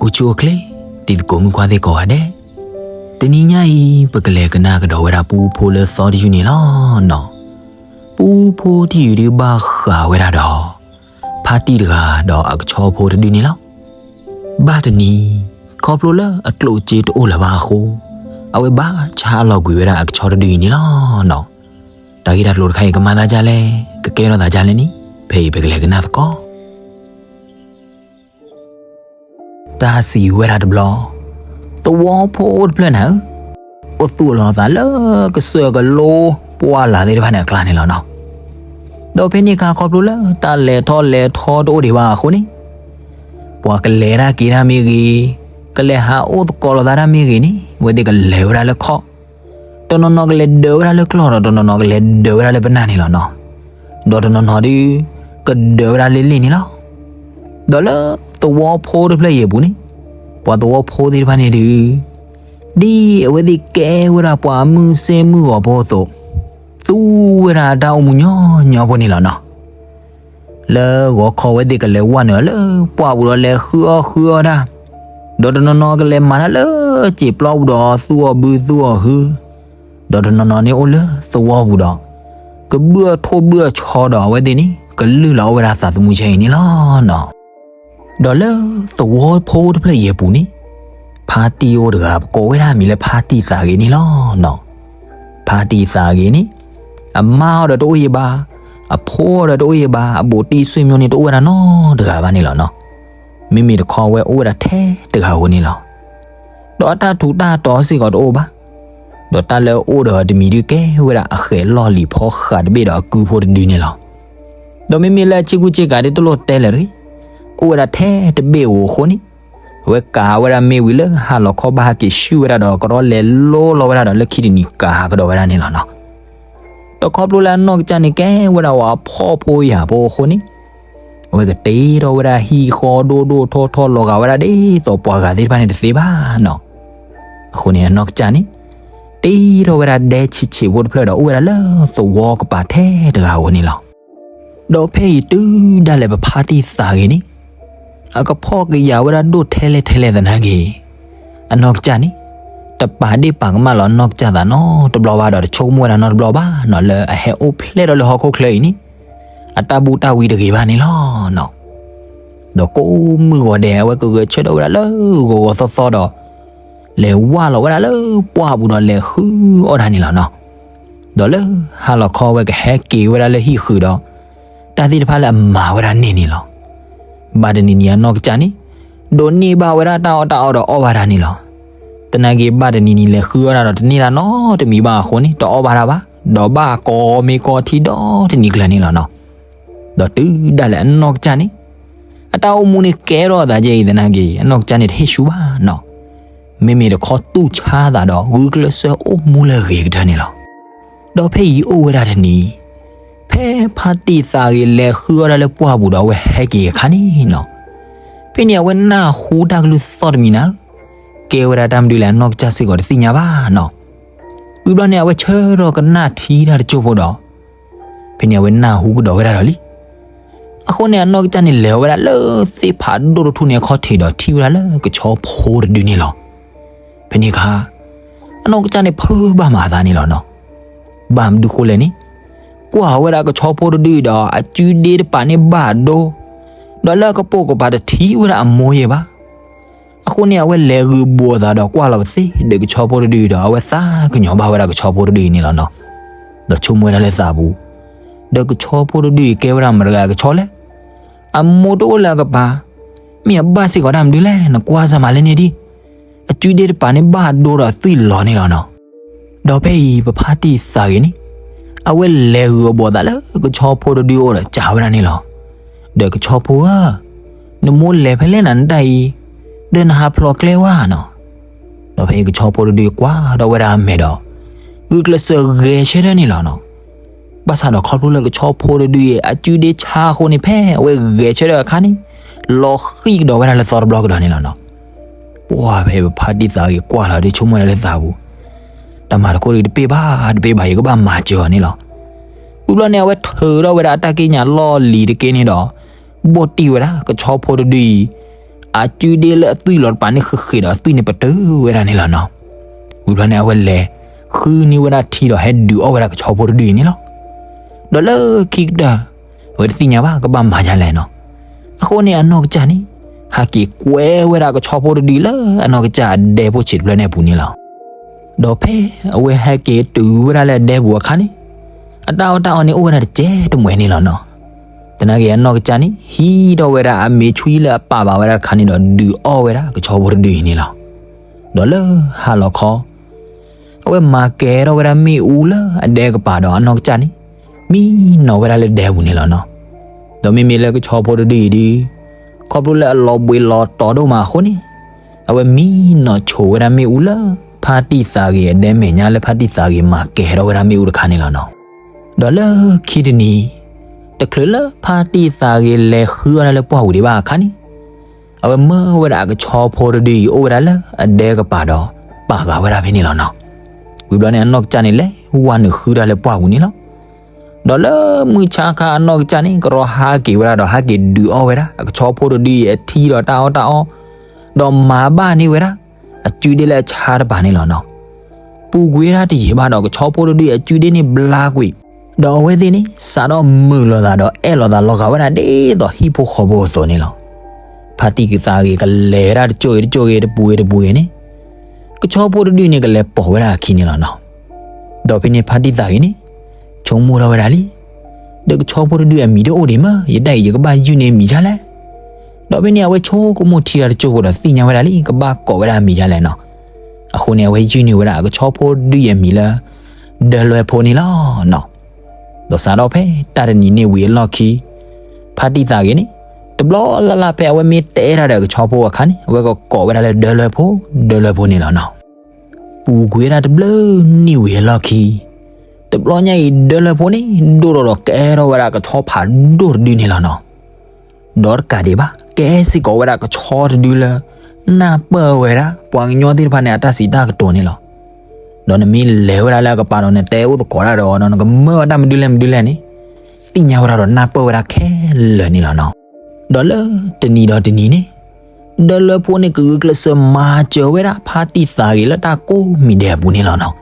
အိၣ်ဆူၣ်အိၣ်ချ့ တံၤသကိးမုၣ်ခွါသ့ၣ်ကိးဂၤဒဲး, တနံၤညါအံၤ ပကလဲၤကနၣ်ကဒီးဝဲဒၣ်ပူဖိလၢသီတယုၢ်န့ၣ်လီၤနီၤ. ပူဖိတယုၢ်ဒုးဘၣ်ဃးဝဲဒၣ်ဒီး ဖါတံၢ်တဂၤဒီးအကဆီဖိတဒုန့ၣ်လီၤ. ဘၣ်တနံၤ ခီဖျိလၢအကျိၣ်အစ့တအိၣ်လၢၤဘၣ်အဃိ အဝဲဘၣ်ဆါလီၤကွံာ်ဝဲဒၣ်အကဆီတဒုအံၤန့ၣ်လီၤနီၤ. တၢ်ဂ့ၢ်တၢ်ကျိၤတခါအံၤ ကမၤသးဒ်လဲၣ်, ကကဲထီၣ်သးဒ်လဲၣ်န့ၣ် ဖဲအံၤပကလဲၤကနၣ်သကိး. တၢ်စံးဝဲဒၣ်တဘျီ, သဝီဖိတဖျၢၣ်နၤဧၢ, အိၣ်သူၣ်လီၤအသးလၢကစၢၢ်ကလိ ပှၢ်လၢ်သ့ၣ်တဖၣ်န့ၣ်အကျါန့ၣ်လီၤနီၤ. ဒီးဖဲန့ၣ်အခါ ခီဖျိလၢတၢ်လဲၤထီၣ်လဲၤထီတအိၣ်ဒံးဘၣ်အဃိန့ၣ်, ပှၤကလဲၤတၢ်က့ၤတၢ်မ့ၢ်ဂ့ၤ, ကလဲၤဟးအိၣ်သကိးလိာ်သးတၢ်မ့ၢ်ဂ့ၤန့ၣ် အဝဲသ့ၣ်ကလဲၤဝဲဒၣ်လၢခီၣ်, တနီၤနီၤကလဲၤဒၢးဝဲဒၣ်လၢကျီၢ်ဒီး တနီၤနီၤကလဲၤဒၢးဝဲဒၣ်လၢပနၢ်န့ၣ်လီၤနီၤ. ဒီးတနီၤနီၤဒုး ကဒၢးဝဲဒၣ်လၢလ့ၣ်န့ၣ်လီၤ. ဒီးလၢသဝီဖိတဖျၢၣ်အံၤအပူၤန့ၣ်, ပှၤသဝီဖိသ့ၣ်တဖၣ်န့ၣ်ဒုး ဒ်အဝဲသ့ၣ်ကဲဝဲဒၣ်ပှၤမုၢ်ဆ့ၣ်မုၢ်ဂီၤဖိအသိး, သူဝဲဒၣ်တၢ်အိၣ်မူညီညီဖိန့ၣ်လီၤနီၤ. လၢဂီၤခီဝဲသ့ၣ်ကလဲၤဝဲနုာ်လၢပှၢ်ပူၤဒီးလဲၤဃုအီၣ်ဃုအီတၢ်, ဒီးတနီၤနီၤကလဲၤမၤတၢ်လၢစံာ်ပျီပူၤဒီးသူအီၣ်ဘုသူအီၣ်ဟု, ဒီးတနီၤနီၤန့ၣ်အိၣ်လၢသဝီပူၤဒီး ကဘုၣ်အီၣ်ထိၣ်ဘုၣ်အီၣ်ဆီဒီးအဝဲသ့ၣ်န့ၣ် ကလုၢ်လီၤအိၣ်ဝဲဒၣ်သးသမူဆဲအံၤန့ၣ်လီၤနီၤ. ဒီးလၢသဝီဖိတဖျၢၣ်အံၤအပူၤန့ၣ်, ဖါတံၢ်အိၣ်တဂၤ ပကိးဝဲဒၣ်မံၤလၢဖါတံၢ်သးဂ့ၤန့ၣ်လီၤနီၤ. ဖါတံၢ်သးဂ့ၤန့ၣ်, အမါအီၤဒီးတအိၣ်ယံၤဘၣ်, အဖိအီၤဒီးတအိၣ်ယံၤဘၣ်, အဘူးတံၢ်ဆွေမျိုးန့ၣ်တအိၣ်ဝဲဒၣ်နီတဂၤဘၣ်န့ၣ်လီၤနီၤ. မ့မ့ၢ်တခီဝဲအိၣ်ဝဲဒၣ်ထဲတဂၤဧိၤန့ၣ်လီၤ. ဒီးအတၢ်ထူးတၢ်တီၤစ့ၢ်ကီးတအိၣ်ဘၣ်. ဒီးတၢ်လၢအအိၣ်ဒီးတမံၤဒုးကဲဝဲဒၣ်အဃဲးလီၢ်လံၤဖီဃးတဘ့ၣ်ဒီးအကုဖိတဒုန့ၣ်လီၤ. ဒီးမ့မ့ၢ်လၢအဆ့ကူဆ့ကၤဒ်တလိၣ်တဲလၢၤတဂ့ၤ, အိၣ်ဝဲဒၣ်ထဲတဘ့ၣ်ဧိၤအဃိန့ၣ်, အဝဲကၤဝဲဒၣ်မ့ၢ်ဝံၤလၢဟါလီၤခီဘၣ်ဟဲက့ၤဆူၣ်ဝဲဒၣ်ဒီးကရီလဲၤလိလီၤဝဲဒၣ်ဒီးလၢခံတနံၤကၤကဒီးဝဲဒၣ်န့ၣ်လီၤနီၤ. ဒီးခီဖျိလၢအနီၢ်ကစၢ်န့ၣ်ကဲဝဲဒၣ်ဝဲအဖှီၣ်ဖိယာ်ဖိအဃိန့ၣ်, အဝဲကတ့ထီၣ်ဝဲဒၣ်ဟံၣ်ဃီဒိၣ်ဒိၣ်ထီထီၣ်လီၤဂာ်ဝဲဒၣ်ဒ်သိးပှၤဂၤသ့ၣ်တဖၣ်န့ၣ်တသ့ဘၣ်နီၤ. အဃိန့ၣ်အနီၢ်ကစၢ်န့ၣ်, တ့ထီၣ်ဝဲဒၣ်ဒဲဆံးဆံးဖိတဖျၢၣ်ဒီးအိၣ်ဝဲဒၣ်လၢသဝီကပၤထဲတဂၤဧိၤန့ၣ်လီၤ. ဒီးဖဲအံၤတုၤဒၣ်လဲာ်ပဖါတံၢ်သးဂ့ၤန့ၣ်, အကဖီၣ်ကယာ်ဝဲဒၣ်ဒိၣ်ထဲလဲၣ်ထဲလဲၣ်သနာ်က့ၤ, အနီၢ်ကစၢ်န့ၣ်, တပာ်ဒ့ၣ်ပာ်ကမၣ်လီၤအနီၢ်ကစၢ်သးနီတဘျီဘၣ်ဒီးတဆိကမိၣ်ဝဲဒၣ်နီတဘျီဘၣ်နီၤ လၢအဟဲအိၣ်ဖျဲၣ်ထီၣ်လၢဟီၣ်ခိၣ်ချၢအံၤန့ၣ်, အတၢ်ဘူၣ်တၢ်ဝံတဂ့ၤဘၣ်န့ၣ်လီၤနီၤ. ဒီးကိးမုၢ်ဂီၤဒဲး အဝဲကဂဲၤဆၢထၢၣ်ဝဲဒၣ်လၢဂီၤဂီၤသီသီဒီး လဲၤဝၢ်လီၤဝဲဒၣ်လၢပှၢ်ပူၤဒီးလဲၤဃုအီၣ်တၢ်န့ၣ်လီၤနီၤ. ဒီးလၢဟါလီၤခီဝဲကဟဲက့ၤဝဲဒၣ်လၢဟံၣ်ဃုာ်ဒီး တၢ်သ့ၣ်တဖၣ်လၢအမၤဝဲဒၣ်န့ၣ်န့ၣ်လီၤ. ဘၣ်တနံၤနံၤအနီၢ်ကစၢ်န့ၣ် ဒိးန့ၢ်ဘၣ်ဝဲဒၣ်တၢ်အီၣ်တၢ်အီဒီးအီၣ်ဘၣ်တၢ်န့ၣ်လီၤ. သနာ်က့ၤဘၣ်တနံၤနံၤလဲၤဃုအီၣ်တၢ်ဒီးတန့ၢ်တၢ်နီတမံၤဘၣ်အဃိန့ၣ် တအီၣ်ဘၣ်တၢ်ဘၣ်, ဒီးဘၣ်ကိးမ့ၢ်ကိးထံဒီတနံၤကျၢၤန့ၣ်လီၤနီၤ. ဒီးတုၤဒၣ်လဲာ်အနီၢ်ကစၢ်န့ၣ် အတၢ်အိၣ်မူန့ၣ်ကဲထီၣ်အသးကဲအံၤသနာ်က့ၤ အနီၢ်ကစၢ်န့ၣ်တဟ့ၣ်ဆူၣ်ဘၣ်နီၤ. မ့မ့ၢ်တခီတူၢ်ဆါသးဒီး ဂုာ်ကျဲးစၢးအိၣ်မူလၢအဂ့ၤကတၢၢ်န့ၣ်လီၤ. ဒီးဖဲအံၤအိၣ်ဝဲဒၣ်တနံၤ, ဖဲဖါတံၢ်သးဂ့ၤလဲၤဃုအီၣ်တၢ်လၢပှၢ်ပူၤဒီးအဝဲဟဲက့ၤအခါန့ၣ်နီၤ, ဖဲန့ၣ်အဝဲနၢ်ဟူတၢ်ကလုၢ်သီၣ်တမံၤနၤဧၢ, ကဲဝဲဒၣ်တၢ်မနုၤလဲၣ်အနီၢ်ကစၢ်စ့ၢ်ကီးတသ့ၣ်ညါဘၣ်နီၤ. ဝံၤဘျီန့ၣ် အဝဲဆၢထီၣ်ကနၣ်ထံတၢ်တစိၢ်ဖိဒီး ဖဲန့ၣ်အဝဲနၢ်ဟူကဒီးဝဲဒၣ်ဒီးလံ. အဃိန့ၣ် အနီၢ်ကစၢ်န့ၣ်လဲၤဝဲဒၣ်လၢသ့ၣ်ဖးဒိၣ်တထူၣ်န့ၣ်အခီၣ်ထံးဒီးထံၣ်ဝဲဒၣ်လၢကဆီဖိတဒုန့ၣ်လီၤ. ဖဲန့ၣ်အခါ အနီၢ်ကစၢ်န့ၣ်ဖုးဘၣ်မၤအသးန့ၣ်လီၤနီၤ. ဘၣ်မနုၤဃိလဲၣ်န့ၣ်, ကွၢ်ဝဲဒၣ်ကဆီဖိတဒုအံၤဒီး အစုဒ့တပာ်န့ၢ်ဘၣ်ဒိ, ဒီးလၢအကပိာ်ကပၤတထံၣ်ဝဲဒၣ်အမိၢ်ယဲၢ်ဘၣ်. အဃိန့ၣ် အဝဲလဲၤဂုာ်ဘိးအသးဒီးကွၢ်လီၤပသ့ၣ်ဒီးကဆီဖိတဒုအံၤဒီး အဝဲသးကညီၤဘၣ်ဝဲဒၣ်ကဆီဖိတဒုအံၤန့ၣ်လီၤနီၤ. ဒီးဆိကမိၣ်ဝဲဒၣ်လၢသးပူၤ, ဒီးကဆီဖိတဒုအံၤကဲဝဲဒၣ်မတၤတဂၤကဆီလဲၣ်. အမိၢ်တအိၣ်လၢအကပၤ, မ့ၢ်အဘၣ်စ့ၢ်ကီးတၢ်မနုၤလဲၣ်, နကွၢ်စၢ်မၤလၢန့ၣ်ဒံး. အစုဒ့တပာ်န့ၢ်ဘၣ်ဒိဒီးသွံၣ်လီၤန့ၣ်လီၤနီၤ. ဒီးဖဲအံၤပဖါတံၢ်သးဂ့ၤန့ၣ်, အဝဲလဲၤဂုာ်အဘိးအသးလၢကဆီဖိတဒုအအိၣ်ဒီးစံးဝဲဒၣ်န့ၣ်လီၤ. ဒီးကဆီဖိဧၢ, နမိၢ်လဲၤဖဲလဲၣ်နၤနတၢ်အံၤ, ဒီးနဟးဖျိးကျဲဝဲနီၤ. ဒီးဖဲအံၤကဆီဖိတဒုကွၢ်ဒီးဝဲဒၣ်အမဲာ်ဒီး, ဂုာ်ကျဲးစၢးဂဲၤဆၢထၢၣ်န့ၣ်လီၤနီၤ. ဘၣ်ဆၣ်ဒီးခီဖျိလၢကဆီဖိတဒုအံၤ အစုဒ့ဆါအဃိန့ၣ် ဖဲအဝဲဂဲၤဆၢထၢၣ်အခါန့ၣ်, လီၤဃံၣ်ကဒီးဝဲဒၣ်လၢသီတဘျီကဒီးန့ၣ်လီၤနီၤ. ပှၢ်ဖဲပဖါတံၢ်သးဂ့ၤကွၢ်လီၤဒီးဆိကမိၣ်ဒၣ်လၢသးပူၤ, တၢ်မၤတခီဒုးတပ့ၢ်ဘၣ်တပ့ၢ်ဘၣ် ယကဘၣ်မၤစၢၤအီၤန့ၣ်လီၤ. ဝံၤဘျီန့ၣ် အဝဲထုးထီၣ်ဝဲဒၣ်အတၢ်ကံးညာ်လီၢ်လံၤတက့ၢ်န့ၣ်ဒီး, ဘိၣ်တံၢ်ဝဲဒၣ်ကဆီဖိတဒုအံၤ, အစုဒ့လၢအသွံၣ်လီၤတပၤန့ၣ်ဃ့ဃ့ဒီးအသွံၣ်န့ၣ်ပတုာ်ဝဲဒၣ်န့ၣ်လီၤနီၤ. ဝံၤဘျီန့ၣ် အဝဲလဲၤဃုန့ၢ်ဝဲဒၣ်ထံဒီးဟဲဒုးအီၣ်ဝဲဒၣ်ကဆီဖိတဒုအံၤန့ၣ်လီၤ. ဒီးလၢခံကတၢၢ် အဝဲတသ့ၣ်ညါဘၣ်ကဘၣ်မၤဒ်လဲၣ်နီၤ. အဃိန့ၣ်အနီၢ်ကစၢ်န့ၣ် ဟဲက့ၤကွဲဝဲဒၣ်ကဆီဖိတဒုလၢအနီၢ်ကစၢ်အဒဲဖိဆံးတဖျၢၣ်န့ၣ်အပူၤန့ၣ်လီၤ. ဒီးဖဲအဝဲဟဲက့ၤတုၤဝဲဒၣ်လၢအဒဲပူၤအခါန့ၣ် အတၢ်အီၣ်တၢ်အီန့ၣ်အိၣ်ဝဲဒၣ်တစဲးတမှဲၤန့ၣ်လီၤနီၤ. သနာ်က့အနီၢ်ကစၢ်န့ၣ် ဟံးထီၣ်ဝဲဒၣ်အမ့ၤဆွံလၢအပာ်ဘၣ်ဝဲဒၣ်တခါန့ၣ်ဒီးဒုးအီၣ်ဝဲဒၣ်ကဆီဖိတဒုအံၤန့ၣ်လီၤ. ဒီးလၢဟါလီၤခီ အဝဲမၤကဲၤထီၣ်ဝဲဒၣ်မ့ၣ်အူလၢအဒဲကပၤဒီးအနီၢ်ကစၢ်န့ၣ် မံနီၤဝဲဒၣ်လၢဒဲပူၤန့ၣ်လီၤနီၤ. ဒီးမ့မ့ၢ်လၢကဆီဖိတဒုအံၤဒီး ခီဖျိလၢအလီၤဘှံးလီၤတီၤဒိၣ်မးအဃိန့ၣ် အဝဲမံနီၤဆိးဝဲဒၣ်မ့ၣ်အူလၢ ဖါတံၢ်သးဂ့ၤအဒဲမဲာ်ညါလၢဖါတံၢ်သးဂ့ၤမၤကဲၤထီၣ်ဝဲဒၣ်မ့ၣ်အူတခါန့ၣ်လီၤနီၤ. ဒီးလၢခံတနံၤ တချုးလၢဖါတံၢ်သးဂ့ၤလဲၤဃုအီၣ်ဒၣ်လၢပှၢ်ပူၤဒံးဘၣ်အခါန့ၣ် အဝဲမၢဝဲဒၣ်အကဆီဖိတဒုအံၤအိၣ်ဝဲဒၣ်လၢအဒဲကပၤဒီး ပာ်ဃာ်ဝဲဒၣ်ဖဲန့ၣ်လီၤနီၤ. ဝံၤဘျီန့ၣ် အနီၢ်ကစၢ်န့ၣ်လဲၤဝဲနုာ်ဃုတၢ်လၢပှၢ်ပူၤန့ၣ်လီၤ. ဒီးလၢမုၢ်ဆါခါအနီၢ်ကစၢ်န့ၣ် ကရီဟးက့ၤဝဲဒၣ်ဒီးဟးက့ၤဒုးအီၣ်ဝဲဒၣ် အကဆီဖိတဒုအံၤအထံဒီးတၢ်အီၣ်တၢ်အီ ဒီးမၤဘၣ်န့ၢ်ဝဲဒၣ် အစုဒ့လၢအဆါတပၤန့ၣ်လီၤနီၤ. ပူၤကွံာ်ဝဲဒၣ်တယံာ်ဘၣ်ဒီး ကဆီဖိတဒုအစုဒ့န့ၣ်ဘျါကွံာ်, ဒီးအဝဲသ့ၣ်န့ၣ် စးထီၣ်မုာ်လိာ်သးဒီးအဲၣ်လိာ်သးလီၤဂာ်ဝဲဒၣ်ဒ်သိးဟံၣ်ဖိဃီဖိအသိးန့ၣ်လီၤ. ဖါတံၢ်သးဂ့ၤကလဲၤဝဲဒၣ်တကၠိဂ့ၤတကၠိဂ့ၤ တပူၤဂ့ၤတပူၤဂ့ၤန့ၣ် ကဆီဖိတဒုန့ၣ်ကလဲၤပိာ်ဝဲဒၣ်အခံန့ၣ်လီၤနီၤ. ဒီးဖဲန့ၣ်ဖါတံၢ်သးဂ့ၤန့ၣ် ဆိကမိၣ်ထီၣ်ဝဲဒၣ်လံ, ဒီးကဆီဖိတဒုအမံၤတအိၣ်ဒံးမး, ယတၢ်အံၤယကဘၣ်ယုၢ်န့ၢ်မံၤဒ်လဲၣ်. ဒီးဖဲန့ၣ်အဝဲဆိကမိၣ်ထံတၢ်တကၠိဖိဒီးသ့ၣ်ညါဝဲဒၣ်လံ ကဘၣ်ကိးဝဲဒၣ်မံၤဒ်လဲၣ်နီၤ. အဃိန့ၣ် အဝဲယုၢ်န့ၢ်ဝဲဒၣ်အကဆီဖိတဒုအံၤအမံၤလၢ ဒၢလွဲဖိန့ၣ်လီၤနီၤ. ဒီးစးထီၣ်ဖဲတၢ်တနံၤန့ၣ်ဝံၤအလီၢ်ခံ ဖါတံၢ်သးဂ့ၤန့ၣ် တဘျီလၢ်လၢ်ဖဲအဝဲမ့ၢ်တဲတၢ်ဒီးကဆီဖိအခါန့ၣ် အဝဲကကိးဝဲဒၣ်လၢဒၢလွဲဖိ ဒၢလွဲဖိန့ၣ်လီၤနီၤ. ပူၤကွံာ်ဝဲဒၣ်တဘျုးနံၣ်ဝံၤအလီၢ်ခံ တဘျီညါအံၤဒၢလွဲဖိန့ၣ် ဒိၣ်ထီၣ်ဒီးကဲထီၣ်ဝဲဒၣ်ကဆီဖးဒိၣ်တဒုန့ၣ်လီၤနီၤ. ဒီးတကးဒံးဘၣ် ကဲစ့ၢ်ကီးဝဲဒၣ်ကဆီတဒုလၢ နၢ်ပၢၢ်ဝဲဒၣ် ပှၤကညီသ့ၣ်တဖၣ်န့ၣ် အတၢ်စံးတၢ်ကတိၤန့ၣ်လီၤ. ဒီးနမ့ၢ်လဲၤဝဲဒၣ်လၢအကပၤဒီး နတဲအိၣ်သကိးတၢ်ဒီး နကမၢအီၤတၢ်မနုၤလဲၣ်မနုၤလဲၣ်န့ၣ် သ့ၣ်ညါဝဲဒၣ်ဒီးနၢ်ပၢၢ်ဝဲဒၣ်ခဲလၢာ်န့ၣ်လီၤနီၤ. ဒီးလၢတနံၤဒီးတနံၤန့ၣ် ဒၢလွဲဖိန့ၣ် ကဂုာ်ကျဲးစၢးမၤစၢၤဝဲဒၣ် ဖါတံၢ်သးဂ့ၤလၢတၢ်ကိးမံၤဒဲးအပူၤန့ၣ်လီၤနီၤ.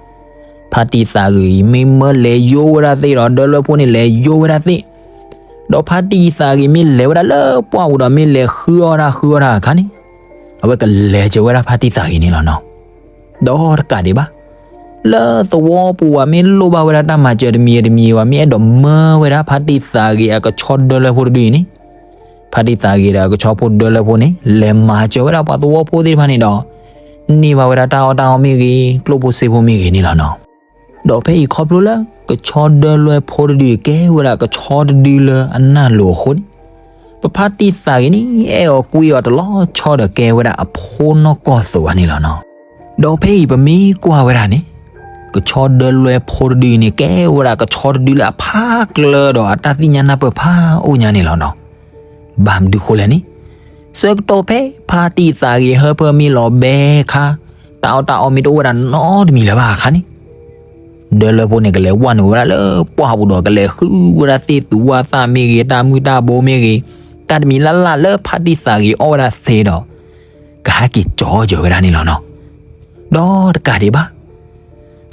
ဖါတံၢ်သးဂ့ၤအံၤ မ့ၢ်မၢလဲၤယိဝဲဒၣ်သ့ၣ်ဒီး ဒၢလွဲဖိန့ၣ်လဲၤယိဝဲဒၣ်သ့ၣ်, ဒီးဖါတံၢ်သးဂ့ၤမ့ၢ်လဲၤဝဲဒၣ်လၢပှၢ်ပူၤဒီး မ့ၢ်လဲၤဃုအီၣ်တၢ်ဃုအီၣ်တၢ်အခါန့ၣ် အဝဲကလဲၤစၢၤဝဲဒၣ်ဖါတံၢ်သးဂ့ၤန့ၣ်လီၤနီၤ. ဒီးတကးဒံးဘၣ် လၢသဝီပူၤဝဲ မ့ၢ်လိၣ်ဘၣ်ဝဲဒၣ်တၢ်မၤစၢၤတမံၤတမံၤဝဲ မ့ၢ်အဲၣ်ဒိးမၢဝဲဒၣ်ဖါတံၢ်သးဂ့ၤအကဆီဒၢလွဲဖိတဒုအံၤန့ၣ်, ဖါတံၢ်သးဂ့ၤဒီးအကဆီဖိဒၢလွဲဖိန့ၣ် လဲၤမၤစၢၤဝဲဒၣ်ပှၤသဝီဖိသ့ၣ်တဖၣ်န့ၣ်ဒီး န့ၢ်ဘၣ်ဝဲဒၣ်တၢ်အီၣ်တၢ်အီမ့ၢ်ဂ့ၤ ကျိၣ်ဖိစ့ဖိမ့ၢ်ဂ့ၤန့ၣ်လီၤနီၤ. ဒီးဖဲအံၤခီဖျိလၢ ကဆီဒၢလွဲဖိတဒုအံၤကဲဝဲဒၣ်ကဆီတဒုလၢအနၢ်လိၤအဃိန့ၣ်, ပဖါတံၢ်သးဂ့ၤန့ၣ် အဲၣ်အီၤကွံအီၤတလီၤဆီဒီးကဲဝဲဒၣ်အဖိနီၢ်ကီၢ်သိးဘၣ်န့ၣ်လီၤနီၤ. ဒီးဖဲအံၤပမ့ၢ်ကွၢ်ဝဲဒၣ်န့ၣ်, ကဆီဒၢလွဲဖိတဒုအံၤန့ၣ် ကဲဝဲဒၣ်ကဆီတဒုလၢအဖးကျၢၤဒီးအတၢ်သ့ၣ်ညါနၢ်ပၢၢ်ဖးအိၣ်ညါန့ၣ်လီၤနီၤ. ဘၣ်မနုၤဃိလဲၣ်န့ၣ်, ဆၢကတီၢ်ဖဲဖါတံၢ်သးဂ့ၤဟၢဖၢမ့ၢ်လီၤဘဲခါ, တၢ်အီၣ်တၢ်အီမ့ၢ်တအိၣ်ဝဲဒၣ်နီတမံၤလၢၤဘၣ်အခါန့ၣ် ဒၢလွဲဖိန့ၣ် ကလဲၤဝဲနုာ်ဝဲဒၣ်လၢပှၢ်ပူၤဒီး ကလဲၤဃုဝဲဒၣ်သ့ၣ်သူဝါသၣ်မ့ၢ်ဂ့ၤ, တၢ်မုၢ်တၢ်ဘိမ့ၢ်ဂ့ၤ, တၢ်တမံၤလၢ်လၢ်လၢဖါတံၢ်သးဂ့ၤအီၣ်ဝဲဒၣ်သ့ဒီး ကဟဲက့ၤကၠီစၢၤဝဲဒၣ်န့ၣ်လီၤနီၤ. ဒီးတကးဒံးဘၣ်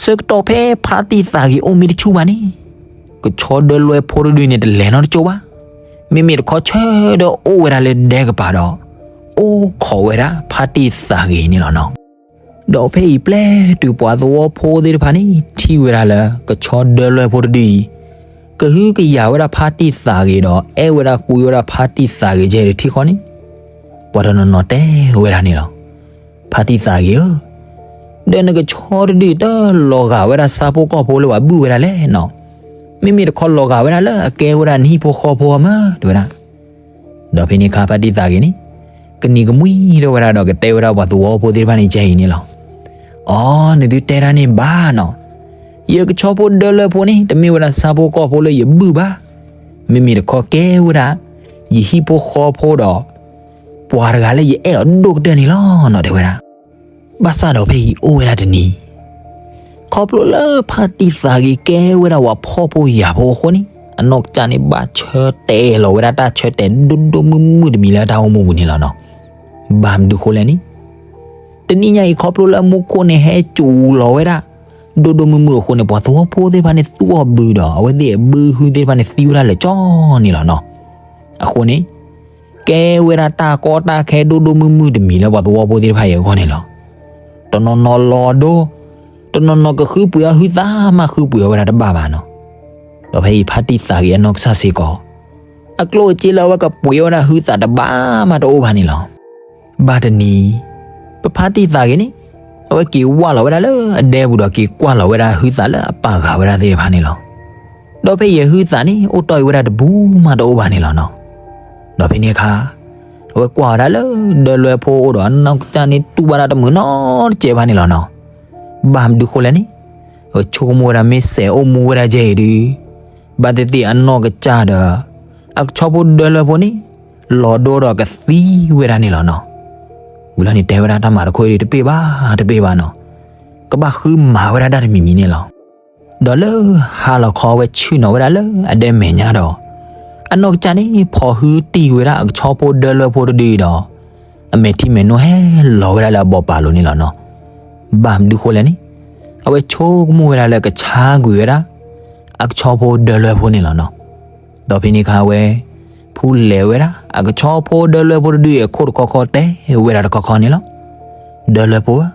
ဆၢကတီၢ်ဖဲဖါတံၢ်သးဂ့ၤအိၣ်မ့ၢ်တဆူၣ်ဘၣ်န့ၣ်, ကဆီဒၢလွဲဖိတဒုန့ၣ် တလဲၤနီတကၠိၢ်ဘၣ်. မ့မ့ၢ်တခီဆၢဒီးအိၣ်ဝဲဒၣ်လၢဒဲကပၤဒီး အိၣ်ခိးဝဲဒၣ်ဖါတံၢ်သးဂ့ၤန့ၣ်လီၤနီၤ. ဒီးဖဲအံၤပျဲတုၤပှၤသဝီဖိသ့ၣ်တဖၣ်န့ၣ် ထံၣ်ဝဲဒၣ်လၢကဆီဒၢလွဲဖိတဒုအံၤ ကဟုကယာ်ဝဲဒၣ်ဖါတံၢ်သးဂ့ၤဒီး အဲၣ်ဝဲဒၣ်ကွံဝဲဒၣ်ဖါတံၢ်သးဂ့ၤကဲတထံၣ်ဃီန့ၣ်, ပှၤတနီၤနီၤတဲဝဲဒၣ်န့ၣ်လီၤ. ဖါတံၢ်သးဂ့ၤဧၢ, ဒီးနကဆီတဒုတလီၤဂာ်ဝဲဒၣ်ဆၣ်ဖိကီၢ်ဖိလၢပှၤဘုၣ်ဝဲဒၣ်လဲၣ်နီၤ. မ့မ့ၢ်တခီလီၤဂာ်ဝဲဒၣ်လၢအကဲဝဲဒၣ်နဟံၣ်ဖိဃီဖိမး တဲဝဲဒၣ်. ဒီးဖဲန့ၣ်အခါဖါတံၢ်သးဂ့ၤန့ၣ် ကနံၤကမှံထီၣ်ဝဲဒၣ်ဒီးကတဲဝဲဒၣ်ပှၤသဝီဖိသ့ၣ်တဖၣ်န့ၣ်ကဲအံၤန့ၣ်လီၤ. အိ နသုတဲဒၣ်န့ၣ်ဘၣ်နီၤ. ယကဆီဖိဒၢလွဲဖိန့ၣ် တမ့ၢ်ဝဲဒၣ်ဆၣ်ဖိကီၢ်ဖိလၢယဘုၣ်ဘၣ်. မ့မ့ၢ်တခီကဲဝဲဒၣ် ယဟံၣ်ဖိဃီဖိဒီး ပှၤတဂၤလၢယအဲၣ်အီၤဒိၣ်ကတၢၢ်န့ၣ်လီၤနီၤ တဲဝဲဒၣ်. ဘၣ်ဆၣ်ဒီးဖဲအံၤအိၣ်ဝဲဒၣ်တနံၤ ခီဖျိလၢဖါတံၢ်သးဂ့ၤကဲဝဲဒၣ်ပှၤဖှီၣ်ဖိယာ်ဖိအဃိန့ၣ် အနီၢ်ကစၢ်န့ၣ်ဘၣ်ဆၢတဲာ်လီၤဝဲဒၣ်တၢ်ဆၢတဲာ်ဒိၣ်ဒိၣ်မုၢ်မုၢ်တမံၤလၢတၢ်အိၣ်မူပူၤန့ၣ်လီၤနီၤ. ဘၣ်မနုၤဃိလဲၣ်န့ၣ်, တနံၤညါအံၤခီဖျိလၢမူခိၣ်န့ၣ်ဟဲစိာ်လီၤဝဲဒၣ် ဒိၣ်ဒိၣ်မုၢ်မုၢ်အဃိန့ၣ် ပှၤသဝီဖိသ့ၣ်တဖၣ်န့ၣ်သူအီၤဘုဒီး အဝဲသ့ၣ်အဘုဟုသ့ၣ်တဖၣ်န့ၣ်သံဝဲဒၣ်လၢာ်ကၠီန့ၣ်လီၤနီၤ. အဃိန့ၣ် ကဲဝဲဒၣ်တၢ်ကီတၢ်ခဲဒိၣ်ဒိၣ်မုၢ်မုၢ်တမံၤလၢပှၤသဝီဖိသ့ၣ်တဖၣ်အံၤအဂီၢ်န့ၣ်လီၤ. တနီၤနီၤလီၤဒိ, တနီၤနီၤကဃုပှ့ၤအီၤဟုသးမး ဃုပှ့ၤအီၤဝဲဒၣ်တဘၣ်ဘၣ်နီၤ. ဒီးဖဲအံၤဖါတံၢ်သးဂ့ၤအနီၢ်ကစၢ်စ့ၢ်ကီး အကျိၣ်အစ့လၢအဝဲကပှ့ၤအီၤဝဲဒၣ်ဟုသးတဘၣ်မးတအိၣ်ဘၣ်န့ၣ်လီၤ. ဘၣ်တနံၤ ပဖါတံၢ်သးဂ့ၤန့ၣ် အဝဲက့ၤဝၢ်လီၤဝဲဒၣ်လၢအဒဲပူၤဒီးက့ၤကွၢ်လီၤဝဲဒၣ်ဟုသးလၢအပာ်ဂၤဝဲဒၣ်သ့ၣ်တဖၣ်န့ၣ်လီၤ. ဒီးဖဲအံၤဟုသးန့ၣ် အိၣ်တီၢ်အံၤဝဲဒၣ်တပူၤမးတအိၣ်ဘၣ်န့ၣ်လီၤနီၤ. ဒီးဖဲန့ၣ်အခါ အဝဲကွၢ်ဝဲဒၣ်လၢဒၢလွဲဖိအအိၣ်ဒီးအနီၢ်ကစၢ်န့ၣ်တူၢ်ဘၣ်ဒၣ်တမုာ်နီတစဲးဘၣ်န့ၣ်လီၤနီၤ. ဘၣ်မနုၤဃိလဲၣ်န့ၣ်, အဝဲဆိကမိၣ်ဝဲဒၣ်မ့ၢ်စဲးအိၣ်မူဝဲဒၣ်ယဲအံၤဒုး ဘၣ်သ့ၣ်သ့ၣ်အနီၢ်ကစၢ်ဒီး အကဆီဖိဒၢလွဲဖိန့ၣ် လီၤဒိဒီးကသံဝဲဒၣ်န့ၣ်လီၤနီၤ. ဝံၤလီၤန့ၣ်တဲဝဲဒၣ်တၢ်မၤတခီအံၤဒုးတပ့ၢ်ဘၣ်တပ့ၢ်ဘၣ်နီၤ, ကဘၣ်ဃုမၤဝဲဒၣ်တၢ်တမံၤမံၤန့ၣ်လီၤ. ဒီးလၢဟါလီၤခီအဝဲဆ့ၣ်နီၤဝဲဒၣ်လၢအဒဲမဲာ်ညါဒီး အနီၢ်ကစၢ်န့ၣ် ဖီၣ်ဟုတံၢ်ဝဲဒၣ်အကဆီဖိဒၢလွဲဖိတဒုအံၤဒီး အမဲာ်ထံမဲာ်နိဟဲလီၤဝဲဒၣ်လၢအဘီၣ်ပာ်လိၤန့ၣ်လီၤနီၤ. ဘၣ်မနုၤဃိလဲၣ်န့ၣ်, အဝဲဆိကမိၣ်ဝဲဒၣ်လၢကဆါကွံာ်ဝဲဒၣ် အကဆီဖိဒၢလွဲဖိန့ၣ်လီၤနီၤ. ဒီးဖဲန့ၣ်အခါဝဲ ဖူလဲၤဝဲဒၣ် အကဆီဖိဒၢလွဲဖိတဒုအံၤအခိၣ်တခီခီတဲဝဲဒၣ်တခီခီန့ၣ်လီၤ. ဒၢလွဲဖိဧၢ,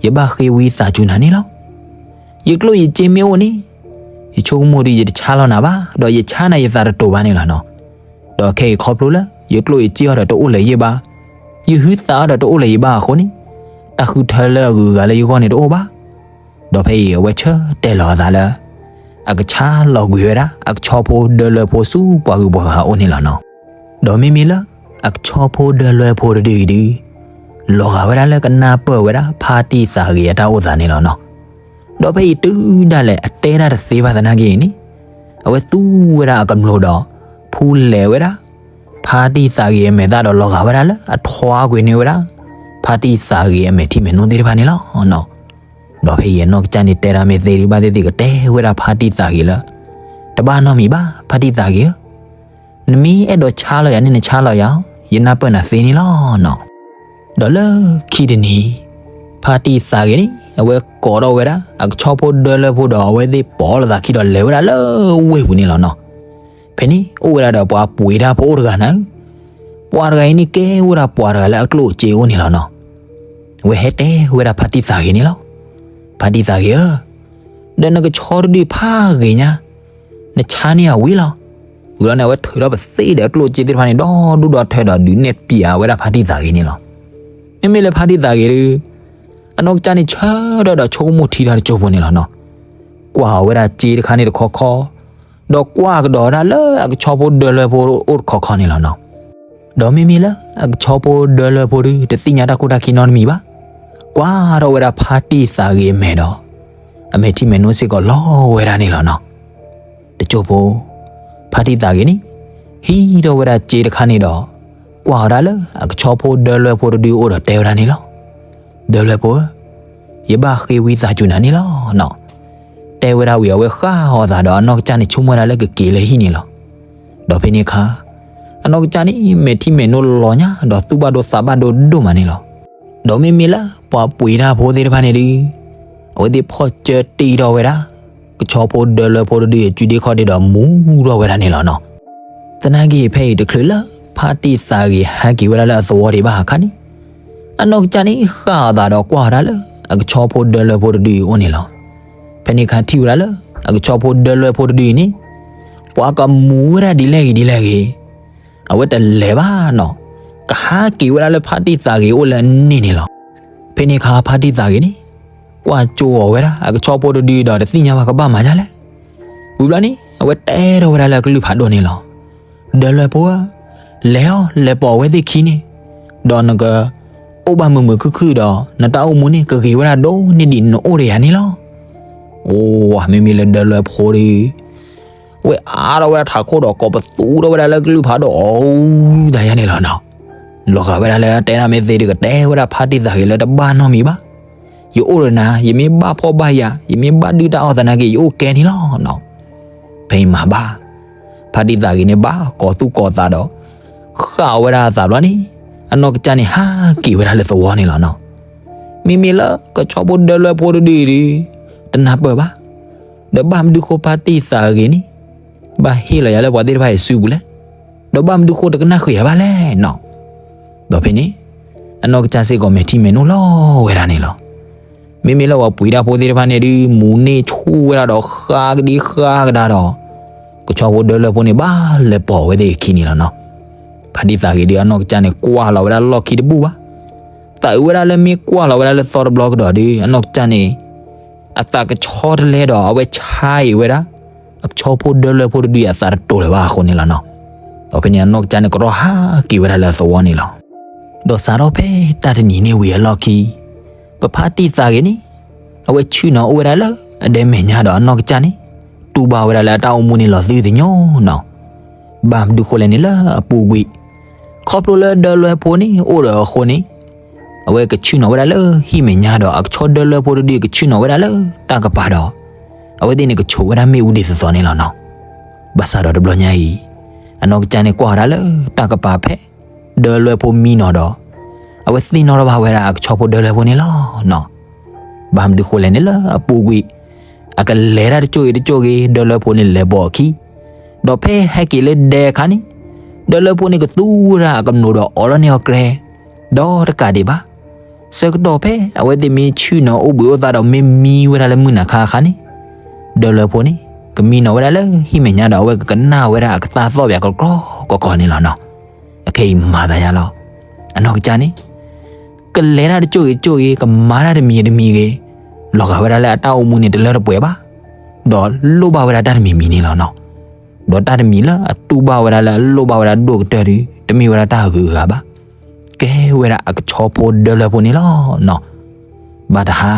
ယဘၣ်ဃ့ဝံသးစူၤနၤန့ၣ်လီၤ. ယကျိၣ်ယစ့မ့ၢ်အိၣ်န့ၣ်, ယဆိကမိၣ်ဒီးယတဆါလီၤနၤဘၣ်, ဒီးယဆါနၤယသးတတိၤဘၣ်န့ၣ်လီၤနီၤ. ဒီးခဲအံၤခီဖျိလၢ ယကျိၣ်ယစ့အီၤဒီးတအိၣ်လၢၤယ့ၢ်ဘၣ်, ယဟုသးအီၤဒီးတအိၣ်လၢၤယ့ၢ်ဘၣ်အဃိန့ၣ်, တၢ်ဃုထၢလၢအဂုၤအဂၤလၢယဂီၢ်န့ၣ်တအိၣ်ဘၣ်. ဒီးဖဲအံၤအဝဲဆၢတဲာ်လီၤအသးလၢ အကဆါလီၤကွံာ်ဝဲဒၣ် အကဆီဖိဒၢလွဲဖိဆူပှၤဂုၤပှၤဂၤအအိၣ်န့ၣ်လီၤနီၤ. ဒီးမ့မ့ၢ်လၢ အကဆီဖိဒၢလွဲဖိတဒုအံၤဒုး လီၤဂာ်ဝဲဒၣ်လၢကနၢ်ပၢၢ်ဝဲဒၣ်ဖါတံၢ်သးဂ့ၤအတၢ်အိၣ်သးန့ၣ်လီၤနီၤ. ဒီးဖဲအံၤတုၤဒၣ်လဲာ်အတဲတၢ်တသ့ဘၣ်သနာ်က့အံၤန့ၣ်, အဝဲသူဝဲဒၣ်အကမျိၤဒီး ဖူလဲၤဝဲဒၣ် ဖါတံၢ်သးဂ့ၤအမဲာ်သၣ်ဒီးလီၤဂာ်ဝဲဒၣ်လၢအထွါကွံာ်န့ၢ်ဝဲဒၣ် ဖါတံၢ်သးဂ့ၤအမဲာ်ထံမဲာ်နိသ့ၣ်တဖၣ်န့ၣ်လီၤနီၤ. ဒီးဖဲအံၤအနီၢ်ကစၢ်န့ၣ်တဲဒၣ်မ့ၢ်သ့ဒုး ဘၣ်သ့ၣ်သ့ၣ်ကတဲဝဲဒၣ်ဖါတံၢ်သးဂ့ၤလၢ တဘၣ်နီတမံၤဘၣ် ဖါတံၢ်သးဂ့ၤဧၢ, နမ့ၢ်အဲၣ်ဒိးဆါလီၤယၤန့ၣ် နဆါလီၤယၤ, ယနၢ်ပၢၢ်နၤသ့န့ၣ်လီၤနီၤ. ဒီးလၢခံတနံၤ ဖါတံၢ်သးဂ့ၤန့ၣ် အဝဲကိးထီၣ်ဝဲဒၣ် အကဆီဖိဒၢလွဲဖိဒီးအဝဲသ့ၣ်ပိာ်လိာ်သးခံဒီးလဲၤဝဲဒၣ်လၢဝ့ၢ်ပူၤန့ၣ်လီၤနီၤ. ဖဲန့ၣ်အိၣ်ဝဲဒၣ်ဒီးပှၤပှ့ၤတၢ်ဖိအိၣ်တဂၤနၤဧၢ, ပှၤတဂၤအံၤန့ၣ်ကဲဝဲဒၣ်ပှၤတဂၤလၢအကျိၣ်အစ့အိၣ်န့ၣ်လီၤနီၤ. အဝဲဟဲတဲဝဲဒၣ်ဖါတံၢ်သးဂ့ၤန့ၣ်လီၤ. ဖါတံၢ်သးဂ့ၤဧၢ, ဒီးနကဆီတဒုဖးဂ့ၤညါ, နဆါန့ၢ်အဝံၤလီၤ. ဝံၤလီၤန့ၣ် အဝဲထုးထီၣ်ပသ့ၣ်ဒီးအကျိၣ်အစ့သ့ၣ်တဖၣ်န့ၣ် ဒီဒူၣ်ဒီထၢဒီး ဒုးနဲၣ်ပၠးဝဲဒၣ်ဖါတံၢ်သးဂ့ၤန့ၣ်လီၤ. မ့မ့ၢ်လၢဖါတံၢ်သးဂ့ၤဒီး အနီၢ်ကစၢ်န့ၣ်ဆၢထၢၣ်ဒီးဆိကမိၣ်ထံတၢ်တစိၢ်ဖိန့ၣ်လီၤနီၤ. ကွၢ်အီၤဝဲဒၣ်စ့တခါန့ၣ်တခီခီ, ဒီးကွၢ်ကဒီးဝဲဒၣ်လၢအကဆီဖိဒၢလွဲဖိအိၣ်တခီခီန့ၣ်လီၤနီၤ. ဒီးမ့မ့ၢ်လၢအကဆီဖိဒၢလွဲဖိဒီး တသ့ၣ်ညါတၢ်ခိၣ်တၢ်ခံနီတမံၤဘၣ်. ကွၢ်ထီၣ်ဝဲဒၣ်ဖါတံၢ်သးဂ့ၤအမဲာ်ဒီး အမဲာ်ထံမဲာ်နိစ့ၢ်ကီးလီၤဝဲဒၣ်န့ၣ်လီၤနီၤ. တစိၢ်ဖိ, ဖါတံၢ်သးဂ့ၤန့ၣ် ဟံးထီၣ်ဝဲဒၣ်စ့တခါန့ၣ်ဒီး ကွၢ်ဝဲဒၣ်လၢအကဆီဖိဒၢလွဲဖိတဒုအိၣ်ဒီးတဲဝဲဒၣ်န့ၣ်လီၤ. ဒၢလွဲဖိဧၢ, ယဘၣ်ဃ့ဝံသးစူၤနၤန့ၣ်လီၤနီၤ. တဲဝဲဒၣ်ဝံၤ အဝဲဃၣ်အီၤသးဒီးအနီၢ်ကစၢ်န့ၣ်ဆိကမိၣ်ဝဲဒၣ်လၢကက့ၤလၢဟံၣ်န့ၣ်လီၤ. ဒီးဖဲန့ၣ်အခါ အနီၢ်ကစၢ်န့ၣ် မဲာ်ထံမဲာ်နိလီၤညါဒီးသူၣ်ဘၣ်ဒိသးဘၣ်ဒိဒိၣ်မးန့ၣ်လီၤ. ဒီးမ့မ့ၢ်လၢပှၤပှ့ၤတၢ်ဖိသ့ၣ်တဖၣ်န့ၣ်ဒီး အဝဲသ့ၣ်ဖီၣ်စၢတ့ၢ်ထီၣ်ဝဲဒၣ် ကဆီဖိဒၢလွဲဖိတဒုအစုဒ့ခီၣ်ဒ့ဒီးမူထီၣ်ဝဲဒၣ်န့ၣ်လီၤနီၤ. သနာ်က့ဖဲအံၤတချုးလၢ ဖါတံၢ်သးဂ့ၤဟဲက့ၤဝဲဒၣ်လၢအသဝီဒံးဘၣ်အခါန့ၣ်, အနီၢ်ကစၢ်န့ၣ်ဃၣ်အီၤသးဒီးကွၢ်ဝဲဒၣ်လၢ အကဆီဖိဒၢလွဲဖိတဒုအံၤအိၣ်န့ၣ်လီၤ. ဖဲန့ၣ်အခါထံၣ်ဝဲဒၣ်လၢ အကဆီဖိဒၢလွဲဖိတဒုအံၤန့ၣ် ပှၤကမူဝဲဒၣ်ဒ်လဲၣ်ဂ့ၤဒ်လဲၣ်ဂ့ၤ အဝဲတလဲၤဘၣ်နီၤ, ကဟးက့ၤဝဲဒၣ်လၢဖါတံၢ်သးဂ့ၤအိၣ်လၢအန့ၣ်န့ၣ်လီၤ. ဖဲန့ၣ်အခါဖါတံၢ်သးဂ့ၤန့ၣ် ကွၢ်ကၠိအီၤဝဲဒၣ် အကဆီဖိတဒုဒီးတသ့ၣ်ညါဘၣ်ကဘၣ်မၤဒ်လဲၣ်. ဝံၤဘျီန့ၣ် အဝဲတဲထီၣ်ဝဲဒၣ်လၢအကလုၢ်ဖးဒိၣ်န့ၣ်လီၤ. ဒၢလွဲဖိဧၢ, လဲၤအီၤ လဲၤပိာ်အဝဲသ့ၣ်ခံန့ၣ်, ဒီးနက အိၣ်ဘၣ်မုာ်မုာ်ခုၣ်ခုၣ်ဒီး နတၢ်အိၣ်မူန့ၣ် ကဂ့ၤဝဲဒၣ်ဒိၣ်န့ၢ်ဒံးနအိၣ်ဒီးယၤန့ၣ်လီၤ. အိၣ် မ့မ့ၢ်လၢဒၢလွဲဖိဒီး ဝဲအါထီၣ်ဝဲဒၣ်ထးခိၣ်ဒီးကိးပသူထီၣ်ဝဲဒၣ်လၢကလုၢ်ဖးဒိၣ်အီၤ တၢ်ယါန့ၣ်လီၤနီၤ. လီၤဂာ်ဝဲဒၣ်လၢတဲဒၣ်မ့ၢ်သ့ဒုးကတဲဝဲဒၣ်ဖါတံၢ်သးဂ့ၤလၢတဘၣ်နီတမံၤဘၣ်. ယအိၣ်ဒီးနၤ ယမ့ၢ်ဘၣ်ဖှီၣ်ဘၣ်ယာ် ယမ့ၢ်ဘၣ်ဒုၣ်တၢ်အီၣ်သနာ်က့ ယအိၣ်ကဲန့ၣ်လီၤနီၤ. ဖဲအံၤမၤဘၣ် ဖါတံၢ်သးဂ့ၤန့ၣ်ဘၣ်ကိးသူၣ်ကိးသးဒီး ဃၣ်ဝဲဒၣ်အသးဘျီန့ၣ် အနီၢ်ကစၢ်န့ၣ်ဟးက့ၤဝဲဒၣ်လၢသဝီန့ၣ်လီၤနီၤ. မ့မ့ၢ်လၢကဆီဖိဒၢလွဲဖိတဒုအံၤဒီး တနၢ်ပၢၢ်ဘၣ်. ဒီးဘၣ်မနုၤဃိဖါတံၢ်သးဂ့ၤန့ၣ် ဘၣ်ဟ့ၣ်လီၤယၤလၢပှၤသ့ၣ်တဖၣ်အံၤစုပူၤလဲၣ်. ဒီးဘၣ်မနုၤဃိတကနၣ်ဃုာ်ယၤဘၣ်လဲၣ်နီၤ. ဒီးဖဲန့ၣ် အနီၢ်ကစၢ်စ့ၢ်ကီးမဲာ်ထံမဲာ်နိလီၤဝဲဒၣ်န့ၣ်လီၤ. မ့မ့ၢ်လၢပှၤပှ့ၤတၢ်ဖိသ့ၣ်တဖၣ်န့ၣ်ဒုး မူၤန့ၢ်ဆူၣ်ဝဲဒၣ်ဒီးဃါကဒံဃါကဒါဒီး ကဆီဖိဒၢလွဲဖိန့ၣ်ဘၣ်လဲၤပိာ်ဝဲသ့ၣ်အခံန့ၣ်လီၤနီၤ. ဖါတံၢ်သးဂ့ၤဒုး အနီၢ်ကစၢ်န့ၣ်ကွၢ်လီၤဝဲဒၣ်လီၢ်ခံတဘူၣ်ဘၣ်. သးအုးဝဲဒၣ်လၢမ့ၢ်ကွၢ်လီၤဝဲဒၣ်လၢသီတဘျီကဒီးဒုး အနီၢ်ကစၢ်န့ၣ် အသးကဆီတလဲဒီး အဝဲဆါအံၤဝဲဒၣ် အကဆီဖိဒၢလွဲဖိတဒုအံၤအသးတတိၤလၢၤဘၣ်အဃိန့ၣ်လီၤနီၤ. ဒီးဖဲန့ၣ်အနီၢ်ကစၢ်န့ၣ်ကရီဟးက့ၤဝဲဒၣ်လၢအသဝီန့ၣ်လီၤ. ဒီးစးထီၣ်ဖဲတၢ်တနံၤန့ၣ်ဝံၤအလီၢ်ခံ ပဖါတံၢ်သးဂ့ၤန့ၣ် အဝဲဆ့ၣ်နီၤအိၣ်ဝဲဒၣ်လၢအဒဲမဲာ်ညါဒီးအနီၢ်ကစၢ်န့ၣ် တူၢ်ဘၣ်ဝဲဒၣ်လၢအတၢ်အိၣ်မူန့ၣ်လီၤသုသညိနီၤ. ဘၣ်မနုၤဃိလဲၣ်န့ၣ်လၢအပူၤကွံာ် ခီဖျိလၢဒၢလွဲဖိန့ၣ်အိၣ်ဒီးအဃိန့ၣ် အဝဲကဆ့ၣ်နီၤဝဲဒၣ်လၢဟံၣ်မဲာ်ညါဒီး အကဆီဒၢလွဲဖိတဒုကဆ့ၣ်နီၤဝဲဒၣ်လၢတၢ်ကပၤဒီး အဝဲသ့ၣ်န့ၣ်ကဆိးဝဲဒၣ်မ့ၣ်အူဒ်သိးသိးန့ၣ်လီၤနီၤ. ဘၣ်ဆၣ်ဒီးတဘျီညါအံၤ အနီၢ်ကစၢ်န့ၣ်ကွၢ်ဝဲဒၣ်လၢတၢ်ကပၤဖဲ ဒၢလွဲဖိမံနီၤဒီး အဝဲသ့ၣ်နီၣ်ထီၣ်ဘၣ်ဝဲဒၣ်အကဆီဖိဒၢလွဲဖိန့ၣ်လီၤနီၤ. ဘၣ်မနုၤဃိလဲၣ်န့ၣ်လၢအပူၤကွံာ် အကလဲၤတၢ်တကၠိၢ်ဂ့ၤတကၠိၢ်ဂ့ၤ ဒၢလွဲဖိန့ၣ်လဲၤပိာ်အခံ ဒီးဖဲဟဲက့ၤလၢဒဲအခါန့ၣ် ဒၢလွဲဖိန့ၣ်ကသူဝဲဒၣ်အကနိးဒီးအိးထီၣ်န့ၢ်အီၤကြဲ ဒီးတကးဒံးဘၣ် ဆၢကတီၢ်ဖဲအဝဲသ့ၣ်မ့ၢ်ဆ့ၣ်နီၤအိၣ်ဘှံးအိၣ်သါဒီးမ့ၢ်မံဝဲဒၣ်လၢမုၢ်နၤခါအခါန့ၣ် ဒၢလွဲဖိန့ၣ် ကမံနီၤဝဲဒၣ်လၢဟံၣ်မဲာ်ညါဒီးအဝဲကကနၣ်ဝဲဒၣ်အကသါသီၣ်ပၠးကကြီကကြီန့ၣ်လီၤနီၤ. အခဲအံၤမၤသးယါလီၤ. အနီၢ်ကစၢ်န့ၣ် ကလဲၤတၢ်တကၠိၢ်ဂ့ၤတကၠိၢ်ဂ့ၤ ကမၤတၢ်တမံၤတမံၤဂ့ၤ လီၤဂာ်ဝဲဒၣ်လၢအတၢ်အိၣ်မူန့ၣ်တလၢတပှဲၤဘၣ် ဒီးလိၣ်ဘၣ်ဝဲဒၣ်တၢ်တမံၤမံၤန့ၣ်လီၤနီၤ. ဒီးတၢ်တမံၤလၢအတူၢ်ဘၣ်ဝဲဒၣ်လၢအလိၣ်ဘၣ်ဝဲဒၣ်ဒိၣ်ကတၢၢ်ဒီး တမ့ၢ်ဝဲဒၣ်တၢ်အဂုၤအဂၤဘၣ်. ကဲဝဲဒၣ်အကဆီဖိဒၢလွဲဖိန့ၣ်လီၤနီၤ. ဘၣ်တဟါ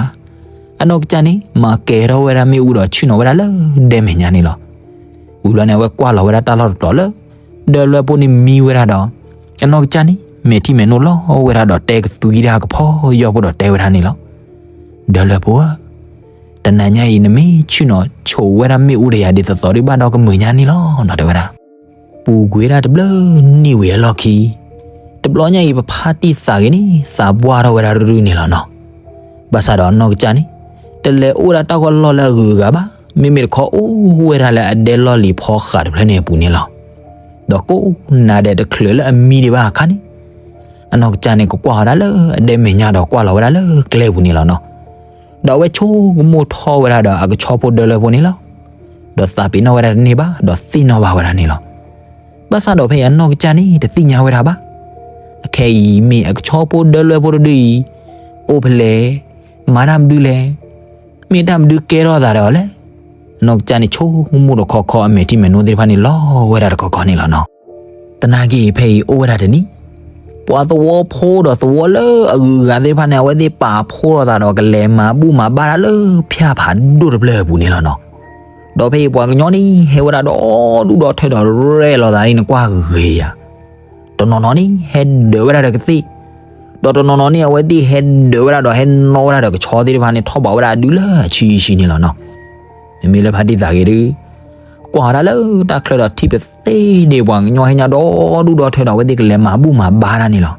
အနီၢ်ကစၢ်န့ၣ် မၤကဲၤထီၣ်ဝဲဒၣ်မ့ၣ်အူဒီးဆ့ၣ်နီၤဝဲဒၣ်လၢဒဲမဲာ်ညါန့ၣ်လီၤ. ဝံၤဘျီန့ၣ် အဝဲကွၢ်လီၤဝဲဒၣ်တၢ်လီၢ်တတီၤလၢ ဒၢလွဲဖိန့ၣ်မံဝဲဒၣ်ဒီး အနီၢ်ကစၢ်န့ၣ် မဲာ်ထံမဲာ်နိလီၤဝဲဒၣ်ဒီးတဲကသွံတၢ်ကဖီယီၢ်ဖိဒီးတဲဝဲဒၣ်န့ၣ်လီၤ. ဒၢလွဲဖိဧၢ, တနၤညါအံၤနမ့ၢ်ဆ့ၣ်နီၤဆိးဝဲဒၣ်မ့ၣ်အူဒီးယၤဒ်သိးသိးဒုးဘၣ်ဒီးကမုာ်ညါန့ၣ်လီၤနီၤ တဲဝဲဒၣ်. ပူၤကွံာ်ဒၣ်တဘျုးနံၣ်ဝံၤအလီၢ်ခံ တဘျီညါအံၤ ပဖါတံၢ်သးဂ့ၤန့ၣ် သးပှၢ်ထီၣ်ဝဲဒၣ်ရုၢ်ရုၢ်န့ၣ်လီၤနီၤ. ဘၣ်ဆၣ်ဒီးအနီၢ်ကစၢ်န့ၣ် တလဲၤအိၣ်ဒၣ်တၢ်ဂီၢ်လီၢ်လၢအဂုၤအဂၤဘၣ်, မ့မ့ၢ်တခီအိၣ်ဝဲဒၣ်လၢအဒဲလီၢ်လံၤဖီဃးတဖျၢၣ်န့ၣ်အပူၤန့ၣ်လီၤ. ဒီးကိးနၤဒဲးတချုးလၢအမံဒံးဘၣ်အခါန့ၣ် အနီၢ်ကစၢ်န့ၣ် ကကွၢ်ဝဲဒၣ်လၢအဒဲမဲာ်ညါဒီးကွၢ်လီၤဝဲဒၣ်လၢကျဲပူၤန့ၣ်လီၤနီၤ. ဒီးအဝဲဆိကမိၣ်ထီၣ်ဝဲဒၣ်ဒီးအကဆီဖိဒၢလွဲဖိန့ၣ်လီၤ. ဒီးသးပ့ၤနီၣ်ဝဲဒၣ်တန့ၢ်ဘၣ်, ဒီးသ့ၣ်နီၣ်ဘၣ်ဝဲဒၣ်န့ၣ်လီၤ. ဘၣ်ဆၣ်ဒီးဖဲအံၤအနီၢ်ကစၢ်န့ၣ် တသ့ၣ်ညါဝဲဒၣ်ဘၣ်. အခဲအံၤမ့ၢ်အကဆီဖိဒၢလွဲဖိတဒုအံၤ အိၣ်ဖဲလဲၣ်, မၤတၢ်မနုၤလဲၣ်, မ့ၢ်တၢ်မနုၤကဲထီၣ်သးဒီးအီၤလဲၣ်. အနီၢ်ကစၢ်န့ၣ် ဆိကမိၣ်တခီခီအမဲာ်ထံမဲာ်နိသ့ၣ်တဖၣ်န့ၣ်လီၤဝဲဒၣ်တခီခီန့ၣ်လီၤနီၤ. တနာ်က့ၤဖဲအံၤအိၣ်ဝဲဒၣ်တနံၤ, ပှၤသဝီဖိဒီးသဝီလၢအဂုၤအဂၤသ့ၣ်တဖၣ်န့ၣ် အဝဲသ့ၣ်ပာ်ဖှိၣ်လိာ်သးဒီးကလဲၤမၤဘူၣ်မၤဘါတၢ်လၢဖၠၣ်ဖးဒိၣ်တဖျၢၣ်အပူၤန့ၣ်လီၤနီၤ. ဒီးဖဲအံၤပှၤကညီန့ၣ် ဟဲဝဲဒၣ်ဒီဒူၣ်ဒီထၢဒီးရဲၣ်လီၤသးန့ၣ် နကွၢ်ဂ့ၤယၤ တနီၤနီၤန့ၣ် ဟဲဒၢးဝဲဒၣ်ဒီးကသ့ၣ်, ဒီးတနီၤနီၤန့ၣ် အဝဲသ့ၣ်ဟဲဒၢးဝဲဒၣ်ဒီးဟဲနီၣ်ဝဲဒၣ်ဒီးကဆီသ့ၣ်တဖၣ်န့ၣ် ထီၣ်ဘးဝဲဒၣ်အဒုလၢအဆံဆံန့ၣ်လီၤနီၤ. မ့မ့ၢ်လၢဖါတံၢ်သးဂ့ၤဒုး ကွၢ်ဝဲဒၣ်လၢတၢ်ချၢဒီးထံၣ်ပသ့ၣ်န့ၣ် ပှၤကညီဟဲညါဒီဒူၣ်ဒီထၢဒီး အဝဲသ့ၣ်ကလဲၤမၤဘူၣ်မၤဘါတၢ်န့ၣ်လီၤ.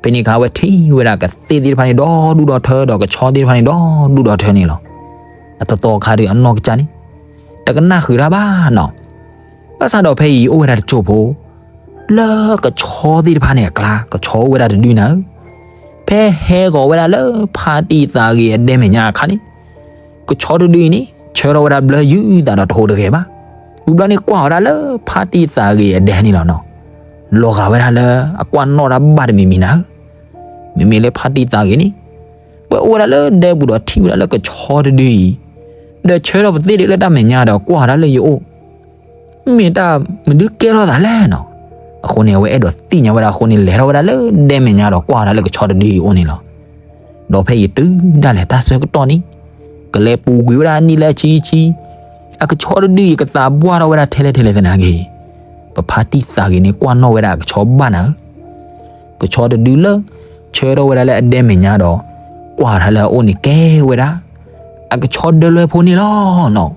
ဖဲန့ၣ်အခါ အဝဲထံၣ်ဝဲဒၣ်ကသ့ၣ်သ့ၣ်တဖၣ်န့ၣ် ဒီဒူၣ်ဒီထၢဒီး ကဆီသ့ၣ်တဖၣ်န့ၣ်ဒီဒူၣ်ဒီထၢန့ၣ်လီၤ. အသီသီအခါဒီး အနီၢ်ကစၢ်န့ၣ် တကနၣ်ဃုာ်တၢ်ဘၣ်နီၤ. ဘၣ်ဆၣ်ဒီးဖဲအံၤအိၣ်ဝဲဒၣ်တစိၢ်ဖိ လၢကဆီသ့ၣ်တဖၣ်န့ၣ်အကျါ ကဆီအိၣ်ဝဲဒၣ်တဒုနၤဧၢ, ဖဲဟဲဂီၤဝဲဒၣ်လၢဖါတံၢ်သးဂ့ၤအဒဲမဲာ်ညါအခါန့ၣ် ကဆီတဒုအံၤန့ၣ် ဆၢထီၣ်ဝဲဒၣ်ဘျၢယုာ်သးဒီးတဟူးတဂဲၤဘၣ်. ဝံၤဘျီန့ၣ် ကွၢ်ဝဲဒၣ်လၢဖါတံၢ်သးဂ့ၤအဒဲန့ၣ်လီၤနီၤ. လီၤဂာ်ဝဲဒၣ်လၢအကွၢ်နီၣ်တၢ်ဘၣ်တမံၤမံၤနၤဧၢ. မ့မ့ၢ်လၢဖါတံၢ်သးဂ့ၤန့ၣ် ဝဲအိၣ်ဝဲဒၣ်လၢဒဲပူၤဒီးထံၣ်ဝဲဒၣ်လၢကဆီတဒုအံၤ ဒီးဆၢထီၣ်ပသ့ၣ်ဒုးလၢတၢ်မဲာ်ညါဒီးကွၢ်ဝဲဒၣ်လၢယအိၣ် မ့ၢ်တၢ်မနုၤကဲထီၣ်သးလဲၣ်နီၤ. အဃိန့ၣ် အဝဲအဲၣ်ဒိးသ့ၣ်ညါဝဲဒၣ်အဃိန့ၣ် လဲၤထီၣ်ဝဲဒၣ်လၢဒဲမဲာ်ညါဒီးကွၢ်ဝဲဒၣ်လၢကဆီတဒုအံၤအိၣ်န့ၣ်လီၤ. ဒီးဖဲအံၤတုၤဒၣ်လဲာ်တၢ်ဆၢကတီၢ်န့ၣ် ကလဲၤပူၤကွံာ်ဝဲဒၣ်နံၣ်လၢအဆံဆံ အကဆီတဒုအံၤကသးပှၢ်ထီၣ်ဝဲဒၣ်ထဲလဲၣ်ထဲလဲၣ်သနာ်က့ ပဖါတံၢ်သးဂ့ၤန့ၣ် ကွၢ်နီၣ်ဝဲဒၣ်အကဆီဘၣ်နၤဧၢ. ကဆီတဒုလၢ ဆၢထီၣ်ဝဲဒၣ်လၢအဒဲမဲာ်ညါဒီး ကွၢ်ဝဲဒၣ်လၢအအိၣ်န့ၣ်ကဲဝဲဒၣ် အကဆီဒၢလွဲဖိန့ၣ်လီၤနီၤ.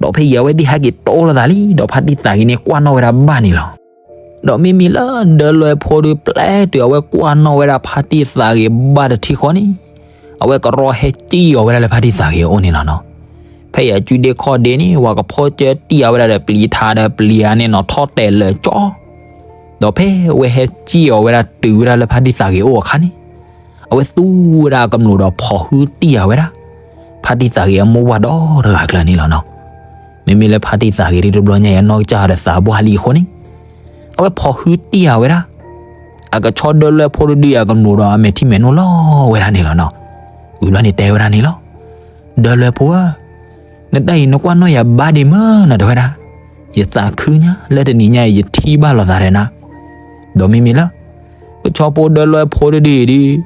ဒီးဖဲအံၤအဝဲသ့ၣ်ဟဲက့ၤတီလိာ်သးလံ ဒီးဖါတံၢ်သးဂ့ၤန့ၣ် ကွၢ်နီၣ်ဝဲဒၣ်ဘၣ်န့ၣ်လီၤ. ဒီးမ့မ့ၢ်လၢဒၢလွဲဖိဒီး ပျဲတုၤအဝဲကွၢ်နီၣ်ဝဲဒၣ်ဖါတံၢ်သးဂ့ၤဘၣ်တထံၣ်ဃီန့ၣ်, အဝဲကရီဟဲစံၣ်အီၤဝဲဒၣ်လၢဖါတံၢ်သးဂ့ၤအအိၣ်န့ၣ်လီၤနီၤ. ဖဲအံၤအစုဒ့ခီၣ်ဒ့န့ၣ် ဝၤကဖီကၢတံၢ်အဝဲဒၣ်ဒီးပျံၤထးဒီးပျံၤဧါန့ၣ်နီၤ ထီၣ်တဲာ်လၢာ်ကၠီ, ဒီးဖဲအဝဲဟဲစံၣ်အီၤဝဲဒၣ်တုၤဝဲဒၣ်လၢဖါတံၢ်သးဂ့ၤအိၣ်အခါန့ၣ်, အဝဲသူဝဲဒၣ်အကမျိာ်ဒီးဖီၣ်ဟုတံၢ်အဝဲဒၣ် ဖါတံၢ်သးဂ့ၤအမိၢ်ပှၢ်ဒီတဂၤကျၢၤန့ၣ်လီၤနီၤ. မ့မ့ၢ်လၢဖါတံၢ်သးဂ့ၤဒ်တဘျီညါအံၤ အနီၢ်ကစၢ်ဒီးသးပှၢ်လံအဃိန့ၣ်, အဝဲဖီၣ်ဟုတံၢ်အဝဲဒၣ် အကဆီဒၢလွဲဖိတဒုအကမျိာ်ဒီးအမဲာ်ထံမဲာ်နိလီၤဝဲဒၣ်န့ၣ်လီၤနီၤ. ဝံၤဘျီန့ၣ်တဲဝဲဒၣ်န့ၣ်လီၤ. ဒၢလွဲဖိဧၢ, နတၢ်အံၤနကွၢ်နီၣ်ယၤဘၣ်ဒံးမၢနီၤ တဲဝဲဒၣ်, ယသးခုညါလၢတနံၤညါအံၤ ယထံၣ်ဘၣ်လိာ်သးဒီးနၤ, ဒီးမ့မ့ၢ်လၢ ကဆီဖိဒၢလွဲဖိတဒုအံၤဒ်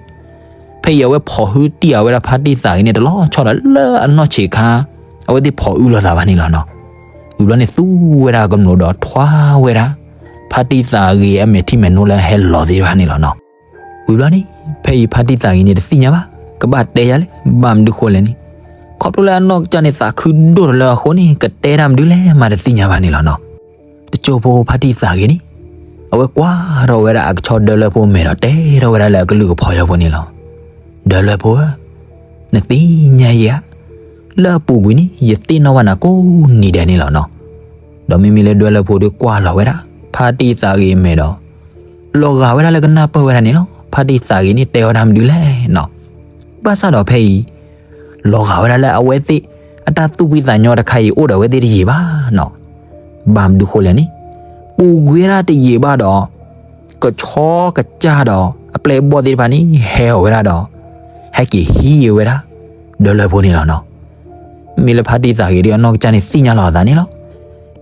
ဖဲအံၤအဝဲဖီၣ်ဟုတံၢ်အဝဲဒၣ်ဖါတံၢ်သးဂ့ၤန့ၣ် တလီၤဆီဒီးလၢအနီၢ်ဆံးခါ အဝဲသ့ၣ်ဖီၣ်အုလိာ်သးဘၣ်န့ၣ်လီၤနီၤ. ဝံၤဘျီန့ၣ်သူဝဲဒၣ်အကမျိာ်ဒီးထွါဝဲဒၣ် ဖါတံၢ်သးဂ့ၤအမဲာ်ထံမဲာ်နိလၢဟဲလီၤသ့ၣ်တဖၣ်န့ၣ်လီၤနီၤ. ဝံၤဘျီန့ၣ် ဖဲအံၤဖါတံၢ်သးဂ့ၤန့ၣ်တသ့ၣ်ညါဘၣ်, ကဘၣ်တဲယၤလဲၣ် ဘၣ်မနုၤဃိလဲၣ်န့ၣ်, ခီဖျိလၢအနီၢ်ကစၢ်န့ၣ် သးခုဒိၣ်ထီၣ်လၢအဃိန့ၣ် ကတဲတၢ်မနုၤလဲၣ်မးတသ့ၣ်ညါဘၣ်န့ၣ်လီၤနီၤ. တစိၢ်ဖိဖါတံၢ်သးဂ့ၤန့ၣ် အဝဲကွၢ်ထီၣ်ဝဲဒၣ်အကဆီဒၢလွဲဖိမဲာ်ဒီးတဲထီၣ်ဝဲဒၣ်လၢအကလုၢ်ကဖီယီဖိန့ၣ်လီၤ. ဒၢလွဲဖိဧၢ, နသ့ၣ်ညါယဲဧါ, လၢအပူၤကွံာ်န့ၣ် ယသ့ၣ်နီၣ်ဘၣ်နၤကိးနံၤဒဲးန့ၣ်လီၤနီၤ. ဒီးမ့မ့ၢ်လၢဒၢလွဲဖိဒီးကွၢ်လီၤဝဲဒၣ် ဖါတံၢ်သးဂ့ၤအမဲာ်ဒီး လီၤဂာ်ဝဲဒၣ်လၢကနၢ်ပၢၢ်ဝဲဒၣ်န့ၣ်လီၤ. ဖါတံၢ်သးဂ့ၤန့ၣ်တဲဝဲဒၣ်မနုၤလဲၣ်နီၤ. ဘၣ်ဆၣ်ဒီးဖဲအံၤ လီၤဂာ်ဝဲဒၣ်လၢအဝဲသ့ၣ် အတၢ်သူၣ်ဖှံသးညီတခါအံၤအိၣ်ဒီးအဝဲသ့ၣ်တယံာ်ဘၣ်နီၤ. ဘၣ်မနုၤဃိလဲၣ်န့ၣ်, ပူၤကွံာ်ဝဲဒၣ်တယံာ်ဘၣ်ဒီး ကဆီကစၢ်ဒီးအပျဲၢ်အဘီၣ်သ့ၣ်တဖၣ်န့ၣ် ဟဲအီၤဝဲဒၣ်ဒီး ဟဲက့ၤဟံးဝဲဒၣ် ဒၢလွဲဖိန့ၣ်လီၤနီၤ. မ့ၢ်လၢဖါတံၢ်သးဂ့ၤဒီးအနီၢ်ကစၢ်န့ၣ်သ့ၣ်ညါလီၤအသးန့ၣ်လီၤ.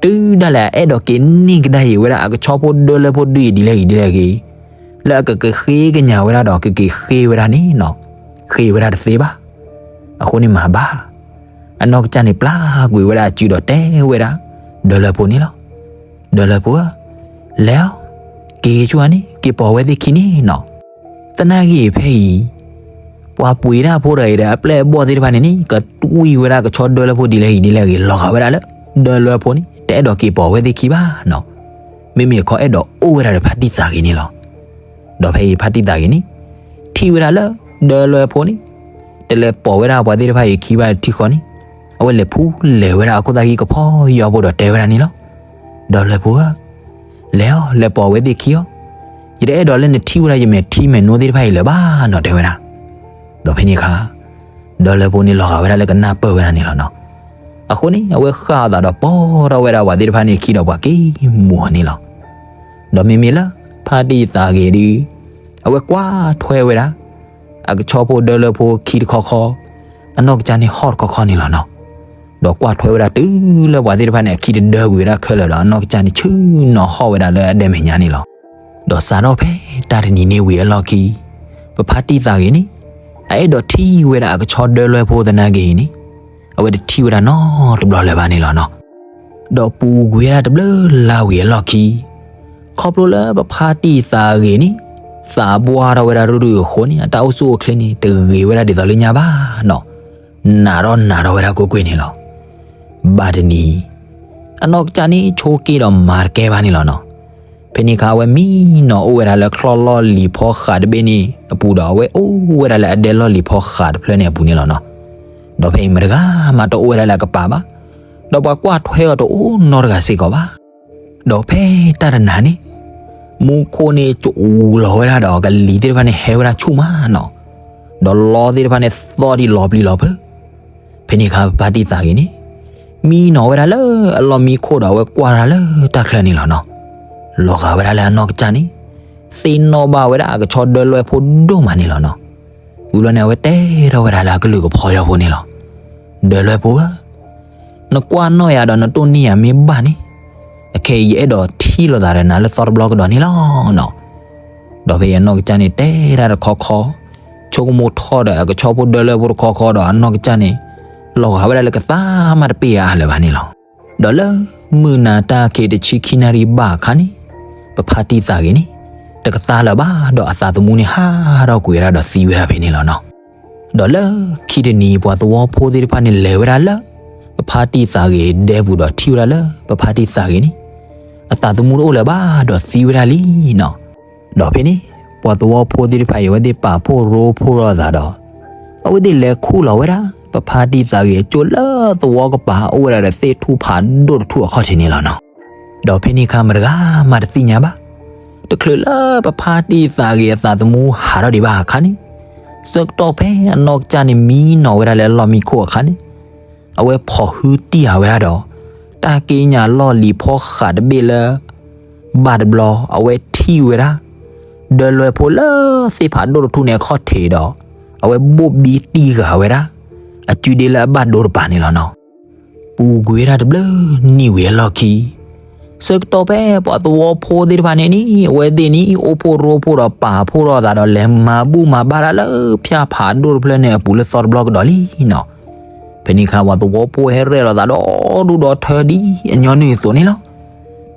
တုၤဒၣ်လဲာ်အအဲၣ်ဒိးက့ၤန့ၢ်ကဒါအံၤဝဲဒၣ် အကဆီဖိဒၢလွဲဖိဒုအံၤဒ်လဲၣ်ဂ့ၤဒ်လဲၣ်ဂ့ၤ, လၢအကကဃ့ကညးဝဲဒၣ်ဒီးကက့ၤဃ့ဝဲဒၣ်န့ၣ်နီၤ, ဃ့ဝဲဒၣ်တသ့ဘၣ်. အဃိန့ၣ်မၤဘၣ်. အနီၢ်ကစၢ်န့ၣ်ပျၢ်ကွံာ်ဝဲဒၣ်အစုဒီးတဲဝဲဒၣ် ဒၢလွဲဖိန့ၣ်လီၤ. ဒၢလွဲဖိဧၢ, လဲၤအီၤ, က့ၤဆူအန့ၣ် က့ၤပိာ်ဝဲသ့ၣ်ခံန့ၣ်နီၤ. သနာ်က့ဖဲအံၤ ပှၤပှ့ၤတၢ်ဖိတဂၤအံၤဒီးအပျဲၢ်အဘီၣ်သ့ၣ်တဖၣ်န့ၣ်န့ၣ် ကတွံၢ်ဝဲဒၣ်ကဆီဒၢလွဲဖိဒ်လဲၣ်ဂ့ၤဒ်လဲၣ်ဂ့ၤ လီၤဂာ်ဝဲဒၣ်လၢ ဒၢလွဲဖိန့ၣ် တအဲၣ်ဒိးက့ၤပိာ်ဝဲသ့ၣ်ခံဘၣ်နီၤ. မ့မ့ၢ်တခီအဲၣ်ဒိးအိၣ်ဝဲဒၣ်ဒီးဖါတံၢ်သးဂ့ၤန့ၣ်လီၤ. ဒီးဖဲအံၤဖါတံၢ်သးဂ့ၤန့ၣ် ထံၣ်ဝဲဒၣ်လၢ ဒၢလွဲဖိန့ၣ် တလဲၤပိာ်ဝဲဒၣ်ပှၤသ့ၣ်တဖၣ်အံၤခံဘၣ်တထံၣ်ဃီန့ၣ် အဝဲလဲၤဖူလဲၤဝဲဒၣ်အခိၣ်သၣ်ဃံကဖီယီဖိဒီးတဲဝဲဒၣ်န့ၣ်လီၤ. ဒၢလွဲဖိဧၢ, လဲၤအီၤ လဲၤပိာ်ဝဲသ့ၣ်ခံအီၤ, ယတအဲၣ်ဒိးလၢနထံၣ်ဝဲဒၣ်ယမဲာ်ထံမဲာ်နိသ့ၣ်တဖၣ်အံၤလၢၤဘၣ်နီၤ တဲဝဲဒၣ်. ဒီးဖဲန့ၣ်အခါ ဒၢလွဲဖိန့ၣ်လီၤဂာ်ဝဲဒၣ်လၢကနၢ်ပၢၢ်ဝဲဒၣ်န့ၣ်လီၤနီၤ. အဃိန့ၣ် အဝဲဃၣ်အသးဒီးပိာ်ထီၣ်ဝဲဒၣ်ပှၤသ့ၣ်တဖၣ်န့ၣ်အခံဒီးပှၤက့ၤမိၢ်အီၤန့ၣ်လီၤ. ဒီးမ့မ့ၢ်လၢ ဖါတံၢ်သးဂ့ၤဒီး အဝဲကွၢ်ထွဲဝဲဒၣ် အကဆီဖိဒၢလွဲဖိခံတခီခီ, အနီၢ်ကစၢ်န့ၣ်ဟီၣ်တခီခီန့ၣ်လီၤနီၤ. ဒီးကွၢ်ထွဲဝဲဒၣ်တုၤလၢပှၤသ့ၣ်တဖၣ်န့ၣ်အခံတဒၢကွံာ်ဝဲဒၣ်ခဲလၢာ်ဒီး အနီၢ်ကစၢ်န့ၣ်ဆ့ၣ်နီၤဟီၣ်ဝဲဒၣ်လၢအဒဲမဲာ်ညါန့ၣ်လီၤ. ဒီးစးထီၣ်ဖဲတၢ်တနံၤန့ၣ်ဝံၤအလီၢ်ခံ ပဖါတံၢ်သးဂ့ၤန့ၣ် အအဲၣ်ဒိးထံၣ်ဝဲဒၣ်အကဆီဒၢလွဲဖိသနာ်က့န့ၣ် အဝဲတထံၣ်ဝဲဒၣ်နီတဘျီလၢၤဘၣ်န့ၣ်လီၤနီၤ. ဒီးပူၤကွံာ်ဝဲဒၣ်တဘျုးလါဝံၤအလီၢ်ခံ ခီဖျိလၢပဖါတံၢ်သးဂ့ၤန့ၣ် သးပှၢ်ထီၣ်ဝဲဒၣ်ရုၢ်ရုၢ်အဃိန့ၣ် အတၢ်အိၣ်ဆူၣ်အိၣ်ချ့န့ၣ် တဂ့ၤဝဲဒၣ်ဒ်သိးလၢညါဘၣ်နီၤ. နးထီၣ်နးထီၣ်ဝဲဒၣ်ကွ့ၢ်ကွ့ၢ်န့ၣ်လီၤ. ဘၣ်တနံၤ အနီၢ်ကစၢ်န့ၣ်ဆိက့ဒီးမၤတကဲဘၣ်န့ၣ်လီၤနီၤ. ဖဲန့ၣ်အခါအဝဲမံနီၤအိၣ်ဝဲဒၣ်လၢချီၣ်လီၢ်လံၤဖီဃးတဘ့ၣ်န့ၣ်အပူၤဒီး အဝဲအိၣ်ဝဲဒၣ်လၢအဒဲလီၢ်လံၤဖီဃးတဖျၢၣ်န့ၣ်အပူၤန့ၣ်လီၤနီၤ. ဒီးဖဲအံၤမတၤဂၤမးတအိၣ်ဝဲဒၣ်လၢအကပၤဘၣ်, ဒီးပှၤကွၢ်ထွဲအီၤတအိၣ်နီတဂၤစ့ၢ်ကီးဘၣ်. ဒီးဖဲတၢ်တနၤန့ၣ် မူခိၣ်န့ၣ်ကၠူလီၤဝဲဒၣ်ဒီး ကလံၤသ့ၣ်တဖၣ်န့ၣ်ဟဲဝဲဒၣ်ဆူၣ်မးနီၤ, ဒီးလီသ့ၣ်တဖၣ်န့ၣ်သီၣ်ဒံးလီၤပျံၤလီၤဖုး. ဖဲန့ၣ်အခါပဖါတံၢ်သးဂ့ၤန့ၣ် မံနီၤဝဲဒၣ်လၢအလီၢ်မံခိၣ်ဒီး အဝဲကွၢ်တၢ်လၢတၢ်ချၢန့ၣ်လီၤနီၤ. လီၤဂာ်ဝဲဒၣ်လၢအနီၢ်ကစၢ်န့ၣ် သ့ၣ်နီၣ်ဘၣ်ဝဲဒၣ်အကဆီဒၢလွဲဖိဒိၣ်မးန့ၣ်လီၤနီၤ. ဝံၤဘျီန့ၣ် အဝဲတဲထီၣ်ဝဲဒၣ်လၢအကလုၢ်ကဖီယီဖိန့ၣ်လီၤ. ဒၢလွဲဖိဧၢ, နကွၢ်နီၣ်ယၤဒီးနတိၢ်န့ၢ်ယၤမ့ၢ်ဘၣ်န့ၣ်, အခဲအံၤယအဲၣ်ဒိးထံၣ်လိာ်သးဒီးနၤလၢသီတဘျီကဒီးန့ၣ်လီၤနီၤ. ဒီးဖဲအံၤအနီၢ်ကစၢ်န့ၣ်တဲဒၣ်တခီခီ, ဆိကမိၣ်ထီၣ်ဒီးအကဆီဖိဒၢလွဲဖိတခီခီဒီးအနီၢ်ကစၢ်န့ၣ် လီၤဂာ်ဝဲဒၣ်လၢကသးမးတပ့ၢ်အါလၢၤဘၣ်န့ၣ်လီၤ. ဒီးလၢမုၢ်နၤတၢ်ခံးတဆံခံနၣ်ရံၣ်ဘၣ်အခါန့ၣ်, ပဖါတံၢ်သးဂ့ၤန့ၣ် တကသါလၢၤဘၣ်ဒီးအသးသမူန့ၣ် ဟးထီၣ်ကွံာ်ဝဲဒၣ်ဒီးသံဝဲဒၣ်ဖဲန့ၣ်လီၤနီၤ. ဒီးလၢခံတနံၤပှၤသဝီဖိသ့ၣ်တဖၣ်န့ၣ်လဲၤဝဲဒၣ်လၢ ပဖါတံၢ်သးဂ့ၤဒဲပူၤဒီးထံၣ်ဝဲဒၣ်လၢ ပဖါတံၢ်သးဂ့ၤန့ၣ် အသးသမူတအိၣ်လၢၤဘၣ်ဒီးသံဝဲဒၣ်လံနီၤ. ဒီးဖဲန့ၣ် ပှၤသဝီဖိသ့ၣ်တဖၣ်အံၤ အဝဲသ့ၣ်ပာ်ဖှိၣ်ရိဖှိၣ်ထီၣ်အသးဒီး အဝဲသ့ၣ်လဲၤခူၣ်လီၤဝဲဒၣ် ပဖါတံၢ်သးဂ့ၤအကၠိလၢသဝီကပၤ အိၣ်ဝဲဒၣ်ဒီးသ့ၣ်ထူၣ်ဖးဒိၣ်တထူၣ်အခီၣ်ထံးန့ၣ်လီၤနီၤ. ဒီးဖဲန့ၣ်အခါ မတဂၤမးတသ့ၣ်ညါဘၣ်. တချုးလၢပဖါတံၢ်သးဂ့ၤအသးသမူဟးထီၣ်ဒံးဘၣ်အခါန့ၣ်, ဆၢကတီၢ်ဖဲအနီၢ်ကစၢ်န့ၣ် မံနီၤဝဲဒၣ်လၢအလီၢ်မံခိၣ်အခါန့ၣ်, အဝဲဖီၣ်ဟုတံၢ်ဃာ်ဝဲဒၣ်ဒီး တၢ်က့ညာ်လီၢ်လံၤဖီဃးတဘ့ၣ်လၢ ဘၣ်တဘျီ အဝဲထံၣ်ဝဲဒၣ် ဒၢလွဲဖိလၢသ့ၣ်ဖးဒိၣ်တထူၣ်န့ၣ်အခီၣ်ထံးဒီး အဝဲဘိၣ်ဘံတံၢ်ဃာ်ဝဲဒၣ် အစုဒ့လၢအဘၣ်ဒိတပၤန့ၣ်လီၤနီၤ. ပူၤကွံာ်ဝဲဒၣ်တဘျုးနံၣ်ဝံၤအလီၢ်ခံ ဆၢကတီၢ်ဖဲပှၤသဝီဖိသ့ၣ်တဖၣ်န့ၣ်န့ၣ် အဝဲသ့ၣ်န့ၣ် အိၣ်ဖှိၣ်ရိဖှိၣ်ဒီးပာ်ဖှိၣ်ထီၣ်အသးဒီး လဲၤမၤဘူၣ်မၤဘါတၢ်လၢဖၠၣ်ဖးဒိၣ်တဖျၢၣ်န့ၣ်အပူၤလၢသီတဘျီကဒီးလံနီၤ. ဖဲန့ၣ်အခါ ပှၤသဝီဖိဟဲရဲၣ်လီၤသးဒီဒူၣ်ဒီထၢဒ်အညီနုၢ်အသိးန့ၣ်လီၤ.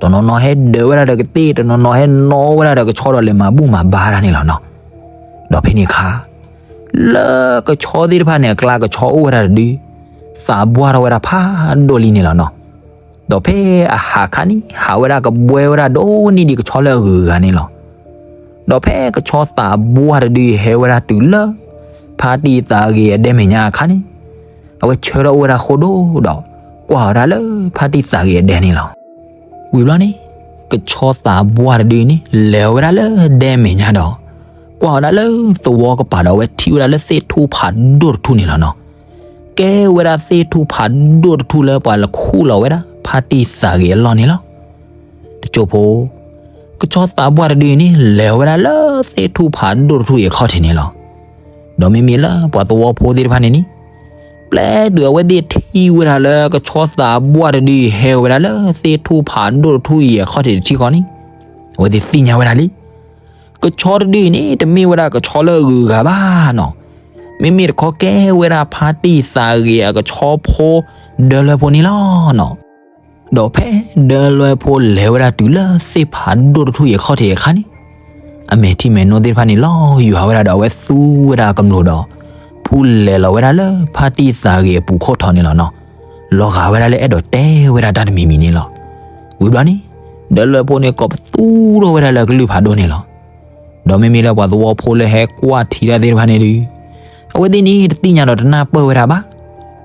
တနီၤနီၤဟဲဒၢးဝဲဒၣ်ဒီးကသ့ၣ်, တနီၤနီၤဟဲနီဝဲဒၣ်ဒီးကဆီဒီး လဲၤမၤဘူၣ်မၤဘါတၢ်န့ၣ်လီၤနီၤ. ဒီးဖဲန့ၣ်အခါ လၢကဆီသ့ၣ်တဖၣ်န့ၣ်အကျါ ကဆီအိၣ်ဝဲဒၣ်တဒု, သးဘှါထီၣ်ဝဲဒၣ်ဖးဒိၣ်လံန့ၣ်လီၤနီၤ. ဒီးဖဲအဟးခါန့ၣ် ဟးဝဲဒၣ်ကဘှဲဝဲဒၣ်ဒိၣ်န့ၢ်ဒံးကဆီလၢအဂုၤအဂၤန့ၣ်လီၤ. ဒီးဖဲကဆီသးဘှါတဒုအံၤဟဲဝဲဒၣ်တုၤလၢ ဖါတံၢ်သးဂ့ၤအဒဲမဲာ်ညါအခါန့ၣ်, အဝဲဆၢထၢၣ်အိၣ်ဝဲဒၣ်ဃိဒိၣ်ဒီး ကွၢ်ဝဲဒၣ်လၢဖါတံၢ်သးဂ့ၤအဒဲန့ၣ်လီၤ. ဝံၤဘျီန့ၣ် ကဆီသးဘှါတဒုအံၤန့ၣ် လဲၤဝဲဒၣ်လၢဒဲမဲာ်ညါဒီး ကွၢ်ဝဲဒၣ်လၢသဝီကပၤဒီး အဝဲထံၣ်ဝဲဒၣ်လၢသ့ၣ်ထူၣ်ဖးဒိၣ်တထူၣ်န့ၣ်လီၤနီၤ. ကဲဝဲဒၣ်သ့ၣ်ထူၣ်ဖးဒိၣ်တထူၣ်လၢပှၤလဲၤခူၣ်လီၤဝဲဒၣ် ဖါတံၢ်သးဂ့ၤအလီၢ်န့ၣ်လီၤ. တစိၢ်ဖိ ကဆီသးဘှါတဒုအံၤန့ၣ် လဲၤဝဲဒၣ်လၢသ့ၣ်ထူၣ်ဖးဒိၣ်တထူၣ်အံၤအခီၣ်ထံးန့ၣ်လီၤ. ဒီးမ့မ့ၢ်လၢပှၤသဝီဖိသ့ၣ်တဖၣ်န့ၣ်န့ၣ်, ပျဲတုၤအဝဲသ့ၣ်ထံၣ်ဝဲဒၣ်လၢကဆီသးဘှါတဒုအံၤဟဲဝဲဒၣ်လၢသ့ၣ်ထူၣ်ဖးဒိၣ်တထူၣ်အံၤအခီၣ်ထံးတထံၣ်ဃီန့ၣ်, အဝဲသ့ၣ်သ့ၣ်ညါဝဲဒၣ်လံ ကဆီတဒုအံၤန့ၣ် တမ့ၢ်ဝဲဒၣ်ကဆီလၢအဂုၤအဂၤဘၣ်နီၤ. မ့မ့ၢ်တခီကဲဝဲဒၣ်ဖါတံၢ်သးဂ့ၤအကဆီဖိ ဒၢလွဲဖိန့ၣ်လီၤနီၤ. ဒီးဖဲဒၢလွဲဖိလဲၤဝဲဒၣ်တုၤလၢသ့ၣ်ဖးဒိၣ်တထူၣ်အံၤအခီၣ်ထံးအခါန့ၣ်, အမဲာ်ထံမဲာ်နိသ့ၣ်တဖၣ်န့ၣ် လီၤယွၤဝဲဒၣ်ဒီး အဝဲသူဝဲဒၣ်အကမျိာ်ဒီး ဖူလဲၤလီၤဝဲဒၣ်လၢဖါတံၢ်သးဂ့ၤအပူၤခိၣ်ထီန့ၣ်လီၤနီၤ. လီၤဂာ်ဝဲဒၣ်လၢအဲၣ်ဒိးတဲဝဲဒၣ်တၢ်တမံၤမံၤန့ၣ်လီၤ. ဝံၤဘျီန့ၣ် ဒၢလွဲဖိန့ၣ်ကိးပသူထီၣ်ဝဲဒၣ်လၢအကလုၢ်ဖးဒိၣ်န့ၣ်လီၤ. ဒီးမ့မ့ၢ်လၢပှၤသဝီဖိလၢဟဲကွၢ်ထံတၢ်သ့ၣ်တဖၣ်န့ၣ်ဒီး, အဝဲသ့ၣ်န့ၣ်တသ့ၣ်ညါဒီးတနၢ်ပၢၢ်ဝဲဒၣ်ဘၣ်.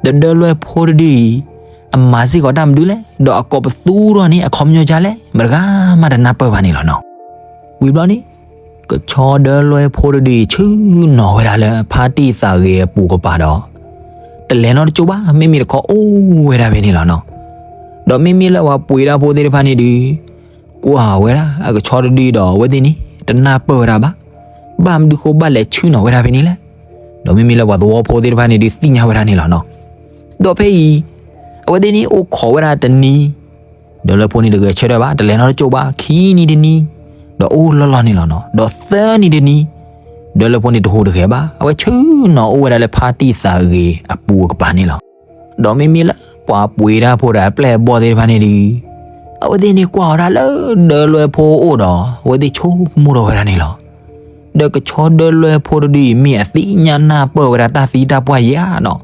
ဒီးဒၢလွဲဖိတဒုအံၤ အမၤစ့ၢ်ကီးတၢ်မနုၤလဲၣ်, ဒီးအကိးပသူထီၣ်န့ၣ် အခီပညီဒ်လဲၣ်, မတဂၤမးတနၢ်ပၢၢ်ဘၣ်န့ၣ်လီၤနီၤ. ဝံၤဘျီန့ၣ် ကဆီဒၢလွဲဖိတဒုအံၤ ဆ့ၣ်နီၤဝဲဒၣ်လၢဖါတံၢ်သးဂ့ၤအပူၤကပၤဒီး တလဲၤနီတကၠိၢ်ဘၣ်, မ့မ့ၢ်တခီအိၣ်ဝဲဒၣ်ဖဲန့ၣ်လီၤနီၤ. ဒီးမ့မ့ၢ်လၢပှၤပှ့ၤဒၣ်ဖိသ့ၣ်တဖၣ်န့ၣ်ဒီး ကွၢ်ဝဲဒၣ်အကဆီတဒုဒီး အဝဲသ့ၣ်န့ၣ် တနၢ်ပၢၢ်ဝဲဒၣ်ဘၣ်. ဘၣ်မနုၤဃိဘၣ်လဲၤဆ့ၣ်နီၤဝဲဒၣ်ဖဲန့ၣ်လဲၣ်. ဒီးမ့မ့ၢ်လၢပှၤသဝီဖိသ့ၣ်တဖၣ်န့ၣ်ဒီး သ့ၣ်ညါဝဲဒၣ်န့ၣ်လီၤနီၤ. ဒီးဖဲအံၤ အဝဲသ့ၣ်န့ၣ်အိၣ်ခိးဝဲဒၣ်တနံၤ, ဒၢလွဲဖိန့ၣ်တဂဲၤဆၢထၢၣ်ဘၣ်, တလဲၤနီတကၠိၢ်ဘၣ်, ခံနံၤတနံၤ, ဒီးအိၣ်လီၢ်လီၢ်န့ၣ်လီၤနီၤ. ဒီးသၢနံၤတနံၤ, ဒၢလွဲဖိန့ၣ်တဟူးတဂဲၤဘၣ်, အဝဲဆ့ၣ်နီၤအိၣ်ဝဲဒၣ်လၢဖါတံၢ်သးဂ့ၤအပူၤအကပၤန့ၣ်လီၤ. ဒီးမ့မ့ၢ်လၢပှၤပှ့ၤဒၣ်ဖိဒီးအပျဲၢ်အဘီၣ်သ့ၣ်တဖၣ်န့ၣ်ဒီး အဝဲသ့ၣ်န့ၣ်ကွၢ်ဝဲဒၣ်လၢဒၢလွဲဖိအအိၣ်ဒီး အဝဲသ့ၣ်ဆိကမိၣ်ထီၣ်ဝဲဒၣ်န့ၣ်လီၤ. ဒီးကဆီဒၢလွဲဖိတဒုအံၤ မ့ၢ်အသ့ၣ်ညါနၢ်ပၢၢ်ဝဲဒၣ်တၢ်သံတၢ်ပှၢ်ယဲဧါနီၤ.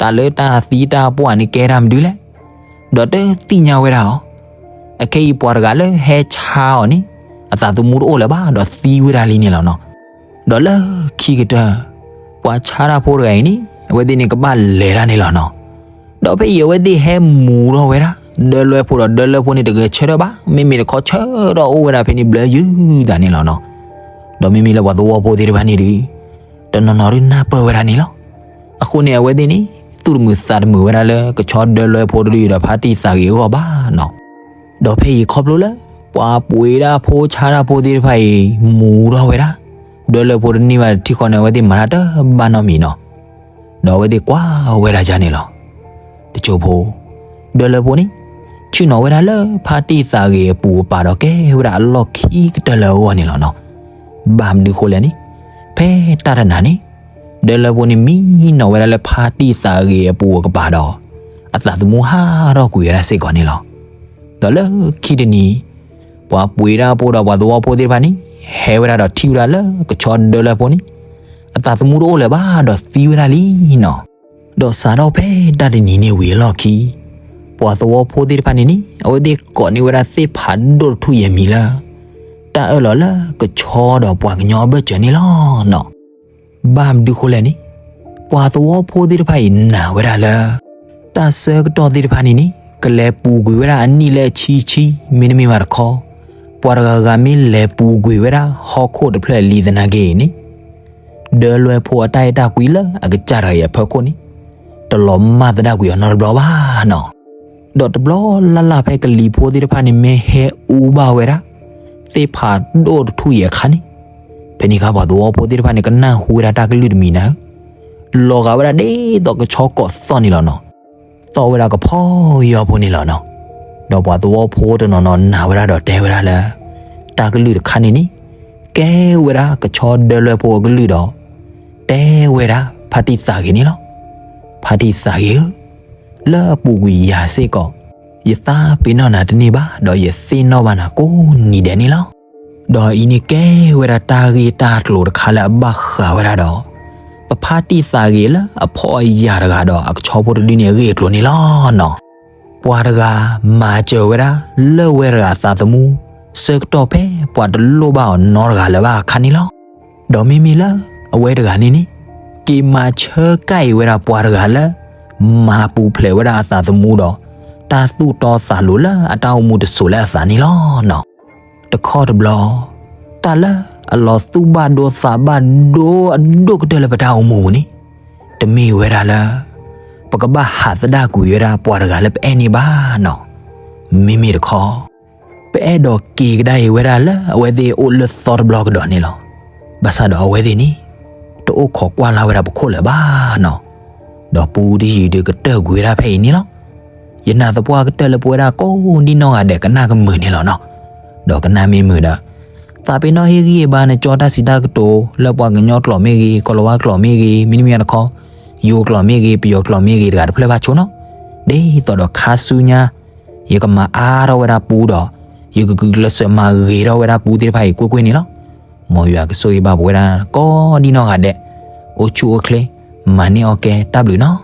တၢ်လၢတၢ်သံတၢ်ပှၢ်န့ၣ်ကဲတၢ်မနုၤလဲၣ်, ဒီးတသ့ၣ်ညါဝဲဒၣ်အီၤ. အခဲအံၤပှၤတဂၤလၢဟဲဆါအီၤန့ၣ် အသးသမူတအိၣ်လၢၤဘၣ် ဒီးသံဝဲဒၣ်လံန့ၣ်လီၤနီၤ. ဒီးလၢခံကတၢၢ် ပှၤဆါတၢ်ဖိတဂၤအံၤန့ၣ် အဝဲသ့ၣ်န့ၣ်ကဘၣ်လဲၤတၢ်န့ၣ်လီၤနီၤ. ဒီးဖဲအံၤအဝဲသ့ၣ်ဟဲမူၤထီၣ်ဝဲဒၣ် ဒၢလွဲဖိဒီး ဒၢလွဲဖိန့ၣ်တဂဲၤဆၢထၢၣ်ဘၣ်, မ့မ့ၢ်တခီဆၢထၢၣ်အိၣ်ဝဲဒၣ်ဖဲန့ၣ်ဘျၢယုၤသးန့ၣ်လီၤနီၤ. ဒီးမ့မ့ၢ်လၢပှၤသဝီဖိသ့ၣ်တဖၣ်န့ၣ်ဒီး တနီၤနီၤဒုးနၢ်ပၢၢ်ဝဲဒၣ်န့ၣ်လီၤ. အဃိန့ၣ် အဝဲသ့ၣ်န့ၣ် သူၣ်တမုာ်သးတမုာ်ဝဲဒၣ်လၢ ကဆီဒၢလွဲဖိတဒုအံၤဒီးဖါတံၢ်သးဂ့ၤအဂီၢ်ဘၣ်နီၤ. ဒီးဖဲအံၤခီဖျိလၢ ပှၤပှ့ၤဒၣ်ဖိဆါတၢ်ဖိသ့ၣ်တဖၣ်အံၤ မူၤထီၣ်ဝဲဒၣ် ဒၢလွဲဖိတန့ၢ်ဘၣ်တထံၣ်ဃီန့ၣ် အဝဲသ့ၣ်မၤတၢ်တဘၣ်နီတမံၤနီၤ. ဒီးအဝဲသ့ၣ်ကွၢ်ဝဲဒၣ်ယၤန့ၣ်လီၤ. တစိၢ်ဖိ ဒၢလွဲဖိန့ၣ် ဆ့ၣ်နီၤဝဲဒၣ်လၢဖါတံၢ်သးဂ့ၤအပူၤအပၤဒီးကဲဝဲဒၣ်အလီၢ်ခံကတၢၢ်လၢအဂီၢ်န့ၣ်လီၤနီၤ. ဘၣ်မနုၤဃိလဲၣ်န့ၣ် ဖဲတၢ်တနၤန့ၣ် ဒၢလွဲဖိန့ၣ်မံနီၤဝဲဒၣ်လၢဖါတံၢ်သးဂ့ၤအပူၤအကပၤဒီး အသးသမူဟးထီၣ်ကွံာ်ဝဲဒၣ်စ့ၢ်ကီးန့ၣ်လီၤ. ဒီးလၢခံတနံၤ ပှၤပှ့ၤဒၣ်ဖိဒီးပှၤသဝီဖိသ့ၣ်တဖၣ်န့ၣ် ဟဲဝဲဒၣ်ဒီးထံၣ်ဝဲဒၣ်လၢကဆီဒၢလွဲဖိန့ၣ် အသးသမူတအိၣ်လၢၤဘၣ်ဒီးသံဝဲဒၣ်လံနီၤ. ဒီးစးထီၣ်ဖဲတၢ်တနံၤန့ၣ်ဝံၤအလီၢ်ခံ ပှၤသဝီဖိသ့ၣ်တဖၣ်န့ၣ်န့ၣ် အဝဲသ့ၣ်ကိးန့ၢ်ဝဲဒၣ်သ့ၣ်ဖးဒိၣ်တထူၣ်အံၤအမံၤလၢ တၢ်အၢၣ်လီၤလၢကဆီဒီးပှၤကညီအဘၢၣ်စၢၤန့ၣ်လီၤနီၤ. ဘၣ်မနုၤဃိလဲၣ်န့ၣ်, ပှၤသဝီဖိသ့ၣ်တဖၣ်အံၤနာ်ဝဲဒၣ်လၢ တၢ်ဆၢကတီၢ်သ့ၣ်တဖၣ်န့ၣ်န့ၣ် ကလဲၤပူၤကွံာ်ဝဲဒၣ်အနံၣ်လၢအဆံဆံ, မ့တမ့ၢ်ဘၣ်တခီ ပှၤတဂၤဂၤမ့ၢ်လဲၤပူၤကွံာ်ဝဲဒၣ်ဟီၣ်ခိၣ်တဖျၢၣ်လံသနာ်က့န့ၣ် ဒၢလွဲဖိအတၢ်အဲၣ်တၢ်ကွံလၢအကစၢ်တဂၤအံၤအဖီခိၣ်န့ၣ် တလီၤမၢ်သဒၣ်ကွံာ်အီၤနီတဘျီဘၣ်နီၤ. ဒီးတဘျီလၢ်လၢ်ဖဲကလံၤဖိသ့ၣ်တဖၣ်န့ၣ် မ့ၢ်ဟဲအူဘၣ်ဝဲဒၣ် သ့ၣ်ဖးဒိၣ်တထူၣ်အံၤအခါန့ၣ်, ဖဲန့ၣ်အခါပှၤသဝီဖိသ့ၣ်တဖၣ်န့ၣ် ကနၢ်ဟူဝဲဒၣ်တၢ်ကလုၢ်တမံၤနၤဧၢ, လီၤဂာ်ဝဲဒၣ်ဒ်သိးကဆီကိးသီၣ်န့ၣ်လီၤနီၤ. သီၣ်ဝဲဒၣ်ကဖီယီဖိန့ၣ်လီၤနီၤ. ဒီးပှၤသဝီဖိတနီၤနီၤနာ်ဝဲဒၣ်ဒီးတဲဝဲဒၣ်လၢ တၢ်ကလုၢ်တခါန့ၣ်န့ၣ် ကဲဝဲဒၣ်ကဆီဒၢလွဲဖိအကလုၢ်ဒီး တဲဝဲဒၣ်ဖါတံၢ်သးဂ့ၤန့ၣ်လီၤ. ဖါတံၢ်သးဂ့ၤဧၢ, လၢအပူၤကွံာ်ယၤစ့ၢ်ကီး ယသးပ့ၤနီၣ်နၤတန့ၢ်ဘၣ် ဒီးယသ့ၣ်နီၣ်ဘၣ်နၤကိးနံၤဒဲးန့ၣ်လီၤ. ဒီးအံၤန့ၣ်ကဲဝဲဒၣ်တၢ်ဂ့ၢ်တၢ်ကျိၤတခါလၢအဘၣ်ဃးဝဲဒၣ်ဒီး ပဖါတံၢ်သးဂ့ၤလၢအဖီအယာ်တဂၤဒီးအကဆီဖိတဒုန့ၣ်အဂ့ၢ်အကျိၤန့ၣ်လီၤနီၤ. ပှၤတဂၤမၤစၢၤဝဲဒၣ်လၢဝဲတဂၤအသးသမူ ဆၢကတီၢ်ဖဲပှၤတလိၣ်ဘၣ်အီၤနီတဂၤလၢၤဘၣ်အခါန့ၣ်လီၤ. ဒီးမ့မ့ၢ်လၢအဝဲတဂၤန့ၣ်န့ၣ် က့ၤမၤဆၢကၣ်အံၤဝဲဒၣ်ပှၤတဂၤလၢ မၤပူၤဖျဲးဝဲဒၣ်အသးသမူဒီး တၢ်သူၣ်တီသးလိၤလၢအတၢ်အိၣ်မူတစိၤလၢအသးန့ၣ်လီၤနီၤ. တခီတဘျီ တၢ်လၢအလီၤသူၣ်ဘၣ်ဒိသးဘၣ်ဒိအဒိၣ်ကတၢၢ်လၢပတၢ်အိၣ်မူပူၤန့ၣ် တမ့ၢ်ဝဲဒၣ်လၢ ပကဘၣ်ဟးသဒၣ်ကွံာ်ဝဲဒၣ်ပှၤတဂၤလၢပအဲၣ်န့ၣ်ဘၣ်နီၤ. မ့မ့ၢ်တခီ ပအဲၣ်ဒိးက့ၤကဒါအံၤဝဲဒၣ်လၢအဝဲသ့ၣ်အိၣ်လၢသီတဘျီကဒီးန့ၣ်လီၤ. ဘၣ်ဆၣ်ဒီးအဝဲသ့ၣ်န့ၣ် တအိၣ်ခိးကွၢ်လၢ်ဝဲဒၣ်ပခိၣ်လၢၤဘၣ်နီၤ. ဒီးပူတယုၢ်ဒုးကတၢၢ်ကွံာ်ဝဲဒၣ်ဖဲအံၤန့ၣ်လီၤ. ယနာ်သပှၢ်ကတၢၢ်လၢပဝဲဒၣ်ကိးဒံနီၢ်ဂၤဒဲးကနၣ်ကမုာ်န့ၣ်လီၤနီၤ. ဒီးကနၣ်မ့ၢ်မုာ်ဒီး သးပ့ၤနီၣ်ဟ့ၣ်ဂံၢ်ဟ့ၣ်ဘါနကၠီတၢ်စံးတၢ်ကတိၤလၢပှၤကညီကျိာ်မ့ၢ်ဂ့ၤ, ကီၤလၤဝါကျိာ်မ့ၢ်ဂ့ၤ, မ့တမ့ၢ်တခီ ယိၤကျိာ်မ့ၢ်ဂ့ၤ, ပယီၤကျိာ်မ့ၢ်ဂ့ၤ တဂၤတဖျၢၣ်ဘၣ်ဆိနီၤ. ဒ်သိးဒီးခါဆူညါ ယကမၤအါထီၣ်ဝဲဒၣ်ပူဒီး ယကဂုာ်ကျဲးစၢးမၤဂ့ၤထီၣ်ဝဲဒၣ်ပူသ့ၣ်တဖၣ်အံၤကွ့ၢ်ကွ့ၢ်န့ၣ်လီၤ. မ်ယွၤကဆိၣ်ဂ့ၤဘၣ်ပဝဲဒၣ်ကိးဒံနီၢ်ဂၤဒဲး အိၣ်ဆူၣ်အိၣ်ချ့ မၤန့ၢ်အီၣ်ကဲတၢ်ဘျုးနီၤ.